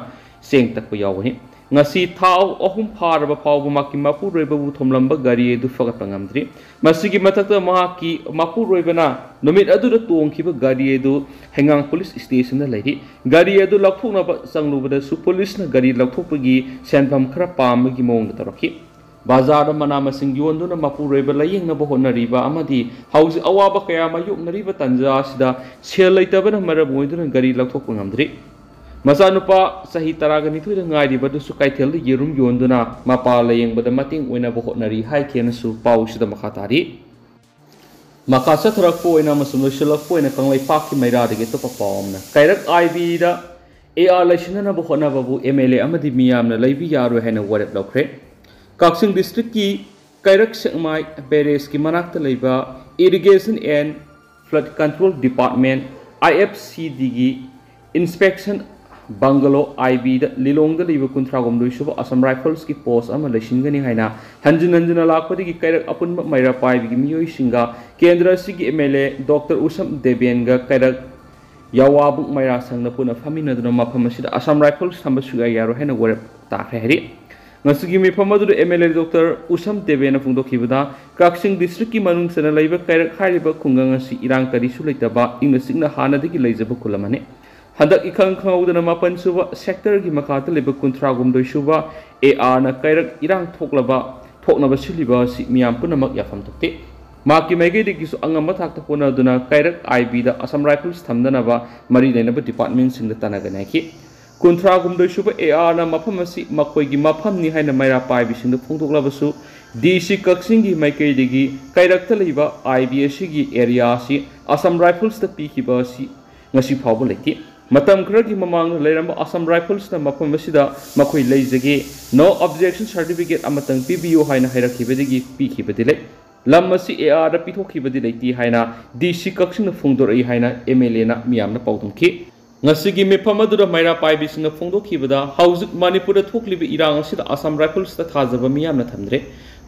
ꯆꯦꯡ ꯇꯛꯄ ꯌꯥꯎꯒꯅꯤ꯫ ꯉꯁꯤ ꯊꯥ ꯑꯍꯨꯝ ꯐꯥꯔꯕ ꯐꯥꯎꯕ ꯃꯍꯥꯛꯀꯤ ꯃꯄꯨꯔꯣꯏꯕꯕꯨ ꯊꯣꯝꯂꯝꯕ ꯒꯥꯔꯤ ꯑꯗꯨ ꯐꯒꯠꯄ ꯉꯝꯗ꯭ꯔꯤ꯫ ꯃꯁꯤꯒꯤ ꯃꯊꯛꯇ ꯃꯍꯥꯛꯀꯤ ꯃꯄꯨꯔꯣꯏꯕꯅ ꯅꯨꯃꯤꯠ ꯑꯗꯨꯗ ꯇꯣꯡꯈꯤꯕ ꯒꯥꯔꯤ ꯑꯗꯨ ꯍꯩꯉꯥꯡ ꯄꯨꯂꯤꯁ ꯁ꯭ꯇꯦꯁꯟꯗ ꯂꯩꯔꯤ꯫ ꯒꯥꯔꯤ ꯑꯗꯨ ꯂꯧꯊꯣꯛꯅꯕ ꯆꯪꯂꯨꯕꯗꯁꯨ ꯄꯨꯂꯤꯁꯅ ꯒꯥꯔꯤ ꯂꯧꯊꯣꯛꯄꯒꯤ ꯁꯦꯟꯐꯝ ꯈꯔ ꯄꯥꯝꯕꯒꯤ ꯃꯑꯣꯡꯗ ꯇꯧꯔꯛꯈꯤ꯫ ꯕꯖꯥꯔꯗ ꯃꯅꯥ ꯃꯁꯤꯡ ꯌꯣꯟꯗꯨꯅ ꯃꯄꯨꯔꯣꯏꯕ ꯂꯥꯌꯦꯡꯅꯕ ꯍꯣꯠꯅꯔꯤꯕ ꯑꯃꯗꯤ ꯍꯧꯖꯤꯛ ꯑꯋꯥꯕ ꯀꯌꯥ ꯃꯥꯌꯣꯛꯅꯔꯤꯕ ꯇꯥꯟꯖꯥ ꯑꯁꯤꯗ ꯁꯦꯜ ꯂꯩꯇꯕꯅ ꯃꯔꯝ ꯑꯣꯏꯗꯨꯅ ꯒꯥꯔꯤ ꯂꯧꯊꯣꯛꯄ ꯉꯝꯗ꯭ꯔꯤ꯫ ꯃꯆꯥꯅꯨꯄꯥ ꯆꯍꯤ ꯇꯔꯥꯒ ꯅꯤꯊꯣꯏꯗ ꯉꯥꯏꯔꯤꯕꯗꯨꯁꯨ ꯀꯩꯊꯦꯜꯗ ꯌꯦꯔꯨꯝ ꯌꯣꯟꯗꯨꯅ ꯃꯄꯥ ꯂꯥꯌꯦꯡꯕꯗ ꯃꯇꯦꯡ ꯑꯣꯏꯅꯕ ꯍꯣꯠꯅꯔꯤ ꯍꯥꯏꯈꯤꯅꯁꯨ ꯄꯥꯎꯁꯤꯗ ꯃꯈꯥ ꯇꯥꯔꯤ꯫ ꯃꯈꯥ ꯆꯠꯊꯔꯛꯄ ꯑꯣꯏꯅ ꯑꯃꯁꯨꯡ ꯂꯣꯏꯁꯤꯜꯂꯛꯄ ꯑꯣꯏꯅ ꯀꯪꯂꯩꯄꯥꯛꯀꯤ ꯃꯩꯔꯥꯗꯒꯤ ꯑꯇꯣꯞꯄ ꯄꯥꯎ ꯑꯃꯅ, ꯀꯩꯔꯛ ꯑꯥꯏ ꯕꯤꯗ ꯑꯦ ꯑꯥꯔ ꯂꯩꯁꯤꯟꯅꯅꯕ ꯍꯣꯠꯅꯕꯕꯨ ꯑꯦꯝ ꯑꯦꯜ ꯑꯦ ꯑꯃꯗꯤ ꯃꯤꯌꯥꯝꯅ ꯂꯩꯕ ꯌꯥꯔꯣꯏ ꯍꯥꯏꯅ ꯋꯥꯔꯦꯞ ꯂꯧꯈ꯭ꯔꯦ꯫ ꯀꯛꯆꯤꯡ ꯗꯤꯁꯇ꯭ꯔꯤꯛꯀꯤ ꯀꯩꯔꯛ ꯁꯦꯛꯃꯥꯏ ꯕꯦꯔꯦꯖꯀꯤ ꯃꯅꯥꯛꯇ ꯂꯩꯕ Irrigation and Flood Control Department, I F C Dꯒꯤ inspection bungalow I Bꯗ ꯂꯤꯂꯣꯡꯗ ꯂꯩꯕ ꯀꯨꯟꯊ꯭ꯔꯥꯍꯨꯝꯗꯣꯏ ꯁꯨꯕ Assam Riflesꯀꯤ post ꯑꯃ ꯂꯩꯁꯤꯟꯒꯅꯤ ꯍꯥꯏꯅ ꯍꯟꯖꯤꯟ ꯍꯟꯖꯤꯟꯅ ꯂꯥꯛꯄꯗꯒꯤ ꯀꯩꯔꯛ ꯑꯄꯨꯟꯕ ꯃꯩꯔꯥ ꯄꯥꯏꯕꯤꯒꯤ ꯃꯤꯑꯣꯏꯁꯤꯡꯒ ꯀꯦꯟꯗ꯭ꯔ ꯑꯁꯤꯒꯤ ꯑꯦꯝ ꯑꯦꯜ ꯑꯦ ꯗꯣꯛꯇꯔ ꯎꯁꯝ ꯗꯦꯕꯦꯟꯒ ꯀꯩꯔꯛ ꯌꯥꯋꯥꯕꯨꯡ ꯃꯩꯔꯥ ꯁꯪꯅ ꯄꯨꯟꯅ ꯐꯝꯃꯤꯟꯅꯗꯨꯅ ꯃꯐꯝ ꯑꯁꯤꯗ Assam Rifles ꯊꯝꯕ ꯁꯨꯛꯌꯥ ꯌꯥꯔꯣꯏ ꯍꯥꯏꯅ ꯋꯥꯔꯦꯞ ꯇꯥꯈ꯭ꯔꯦ ꯍꯥꯏꯔꯤ꯫ ꯉꯁꯤꯒꯤ ꯃꯤꯐꯝ ꯑꯗꯨꯗ ꯑꯦꯝ ꯑꯦꯜ ꯑꯦ ꯗꯣꯛꯇꯔ ꯎꯁꯝ ꯗꯦꯕꯦꯟꯅ ꯐꯣꯡꯗꯣꯛꯈꯤꯕꯗ, ꯀꯛꯆꯤꯡ ꯗꯤꯁꯇ꯭ꯔꯤꯛꯀꯤ ꯃꯅꯨꯡ ꯆꯟꯅ ꯂꯩꯕ ꯀꯩꯔꯛ ꯍꯥꯏꯔꯤꯕ ꯈꯨꯡꯒꯪ ꯑꯁꯤ ꯏꯔꯥꯡ ꯀꯔꯤꯁꯨ ꯂꯩꯇꯕ, ꯏꯪꯅ ꯆꯤꯛꯅ ꯍꯥꯟꯅꯗꯒꯤ ꯂꯩꯖꯕ ꯈꯨꯜ ꯑꯃꯅꯤ꯫ ꯍꯟꯗꯛ ꯏꯈꯪ ꯈꯪꯍꯧꯗꯅ ꯃꯥꯄꯟ ꯁꯨꯕ ꯁꯦꯛꯇꯔꯒꯤ ꯃꯈꯥꯗ ꯂꯩꯕ ꯀꯨꯟꯊ꯭ꯔꯥꯍꯨꯝꯗꯣꯏ ꯁꯨꯕ ꯑꯦ ꯑꯥꯔꯅ ꯀꯩꯔꯛ ꯏꯔꯥꯡ ꯊꯣꯛꯂꯕ, ꯊꯣꯛꯅꯕ ꯁꯤꯜꯂꯤꯕ ꯑꯁꯤ ꯃꯤꯌꯥꯝ ꯄꯨꯝꯅꯃꯛ ꯌꯥꯐꯝ ꯊꯣꯛꯇꯦ꯫ ꯃꯍꯥꯛꯀꯤ ꯃꯥꯏꯀꯩꯗꯒꯤꯁꯨ ꯑꯉꯝꯕ ꯊꯥꯛꯇ ꯍꯣꯠꯅꯗꯨꯅ ꯀꯩꯔꯛ ꯑꯥꯏ ꯕꯤꯗ Assam Rifles ꯊꯝꯗꯅꯕ ꯃꯔꯤ ꯂꯩꯅꯕ departmentꯁꯤꯡꯗ ꯇꯥꯟꯅꯒꯅꯤ ꯍꯥꯏꯈꯤ꯫ ꯀꯨꯟꯊ꯭ꯔꯥꯍꯨꯝꯗꯣꯏ ꯁꯨꯕ ꯑꯦ ꯑꯥꯔꯅ ꯃꯐꯝ ꯑꯁꯤ ꯃꯈꯣꯏꯒꯤ ꯃꯐꯝꯅꯤ ꯍꯥꯏꯅ ꯃꯩꯔꯥ ꯄꯥꯏꯕꯤꯁꯤꯡꯗ ꯐꯣꯡꯗꯣꯛꯂꯕꯁꯨ, ꯗꯤ ꯁꯤ ꯀꯛꯆꯤꯡꯒꯤ ꯃꯥꯏꯀꯩꯗꯒꯤ ꯀꯩꯔꯛꯇ ꯂꯩꯕ ꯑꯥꯏ ꯕꯤ ꯑꯁꯤꯒꯤ area ꯑꯁꯤ Assam Riflesꯇ ꯄꯤꯈꯤꯕ ꯑꯁꯤ ꯉꯁꯤ ꯐꯥꯎꯕ ꯂꯩꯇꯦ꯫ ꯃꯇꯝ ꯈꯔꯒꯤ ꯃꯃꯥꯡꯗ ꯂꯩꯔꯝꯕ Assam Riflesꯅ ꯃꯐꯝ ꯑꯁꯤꯗ ꯃꯈꯣꯏ ꯂꯩꯖꯒꯦ, no objection certificate ꯑꯃꯇꯪ ꯄꯤꯕꯤꯌꯨ ꯍꯥꯏꯅ ꯍꯥꯏꯔꯛꯈꯤꯕꯗꯒꯤ ꯄꯤꯈꯤꯕꯗꯤ ꯂꯩ꯫ ꯂꯝ ꯑꯁꯤ ꯑꯦ ꯑꯥꯔꯗ ꯄꯤꯊꯣꯛꯈꯤꯕꯗꯤ ꯂꯩꯇꯦ ꯍꯥꯏꯅ ꯗꯤ ꯁꯤ ꯀꯛꯆꯤꯡꯅ ꯐꯣꯡꯗꯣꯔꯛꯏ ꯍꯥꯏꯅ ꯑꯦꯝ ꯑꯦꯜ ꯑꯦꯅ ꯃꯤꯌꯥꯝꯅ ꯄꯥꯎꯗꯝꯈꯤ꯫ ꯉꯁꯤꯒꯤ ꯃꯤꯐꯝ ꯑꯗꯨꯗ ꯃꯩꯔꯥ ꯄꯥꯏꯕꯤꯁꯤꯡꯅ ꯐꯣꯡꯗꯣꯛꯈꯤꯕꯗ, ꯍꯧꯖꯤꯛ ꯃꯅꯤꯄꯨꯔꯗ ꯊꯣꯛꯂꯤꯕ ꯏꯔꯥꯡ ꯑꯁꯤꯗ Assam Riflesꯇ ꯊꯥꯖꯕ ꯃꯤꯌꯥꯝꯅ ꯊꯝꯗ꯭ꯔꯦ꯫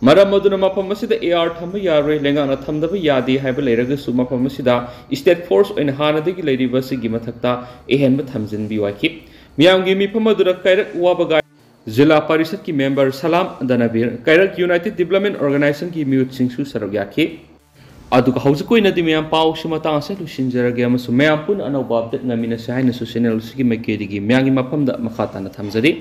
ꯃꯔꯝ ꯑꯗꯨꯅ ꯃꯐꯝ ꯑꯁꯤꯗ ꯑꯦ ꯑꯥꯔ ꯊꯝꯕ ꯌꯥꯔꯣꯏ, ꯂꯩꯉꯥꯛꯅ ꯊꯝꯗꯕ ꯌꯥꯗꯦ ꯍꯥꯏꯕ ꯂꯩꯔꯒꯁꯨ ꯃꯐꯝ ꯑꯁꯤꯗ state force ꯑꯣꯏꯅ ꯍꯥꯟꯅꯗꯒꯤ ꯂꯩꯔꯤꯕ ꯑꯁꯤꯒꯤ ꯃꯊꯛꯇ ꯑꯍꯦꯟꯕ ꯊꯝꯖꯤꯟꯕꯤꯌꯨ ꯍꯥꯏꯈꯤ꯫ ꯃꯤꯌꯥꯝꯒꯤ ꯃꯤꯐꯝ ꯑꯗꯨꯗ ꯀꯩꯔꯛ ꯋꯥꯕꯒꯥꯏ ꯖꯤꯂꯥ ꯄꯔꯤꯁꯠꯀꯤ member ꯁꯂꯥꯝ ꯗꯅꯕꯤꯔ, ꯀꯩꯔꯛ United Development Organizationꯒꯤ ꯃꯤꯍꯨꯠꯁꯤꯡꯁꯨ ꯁꯔꯨꯛ ꯌꯥꯈꯤ꯫ ꯑꯗꯨꯒ ꯍꯧꯖꯤꯛꯀꯤ ꯑꯣꯏꯅꯗꯤ ꯃꯌꯥꯝ ꯄꯥꯎꯁꯤ ꯃꯇꯥꯡ ꯑꯁꯤꯗ ꯂꯣꯏꯁꯤꯟꯖꯔꯒꯦ ꯑꯃꯁꯨꯡ ꯃꯌꯥꯝ ꯄꯨꯟꯅ ꯑꯅꯧꯕ update ꯉꯥꯏꯃꯤꯟꯅꯁꯤ ꯍꯥꯏꯅꯁꯨ channel ꯑꯁꯤꯒꯤ ꯃꯥꯏꯀꯩꯗꯒꯤ ꯃꯌꯥꯝꯒꯤ ꯃꯐꯝꯗ ꯃꯈꯥ ꯇꯥꯅ ꯊꯝꯖꯔꯤ꯫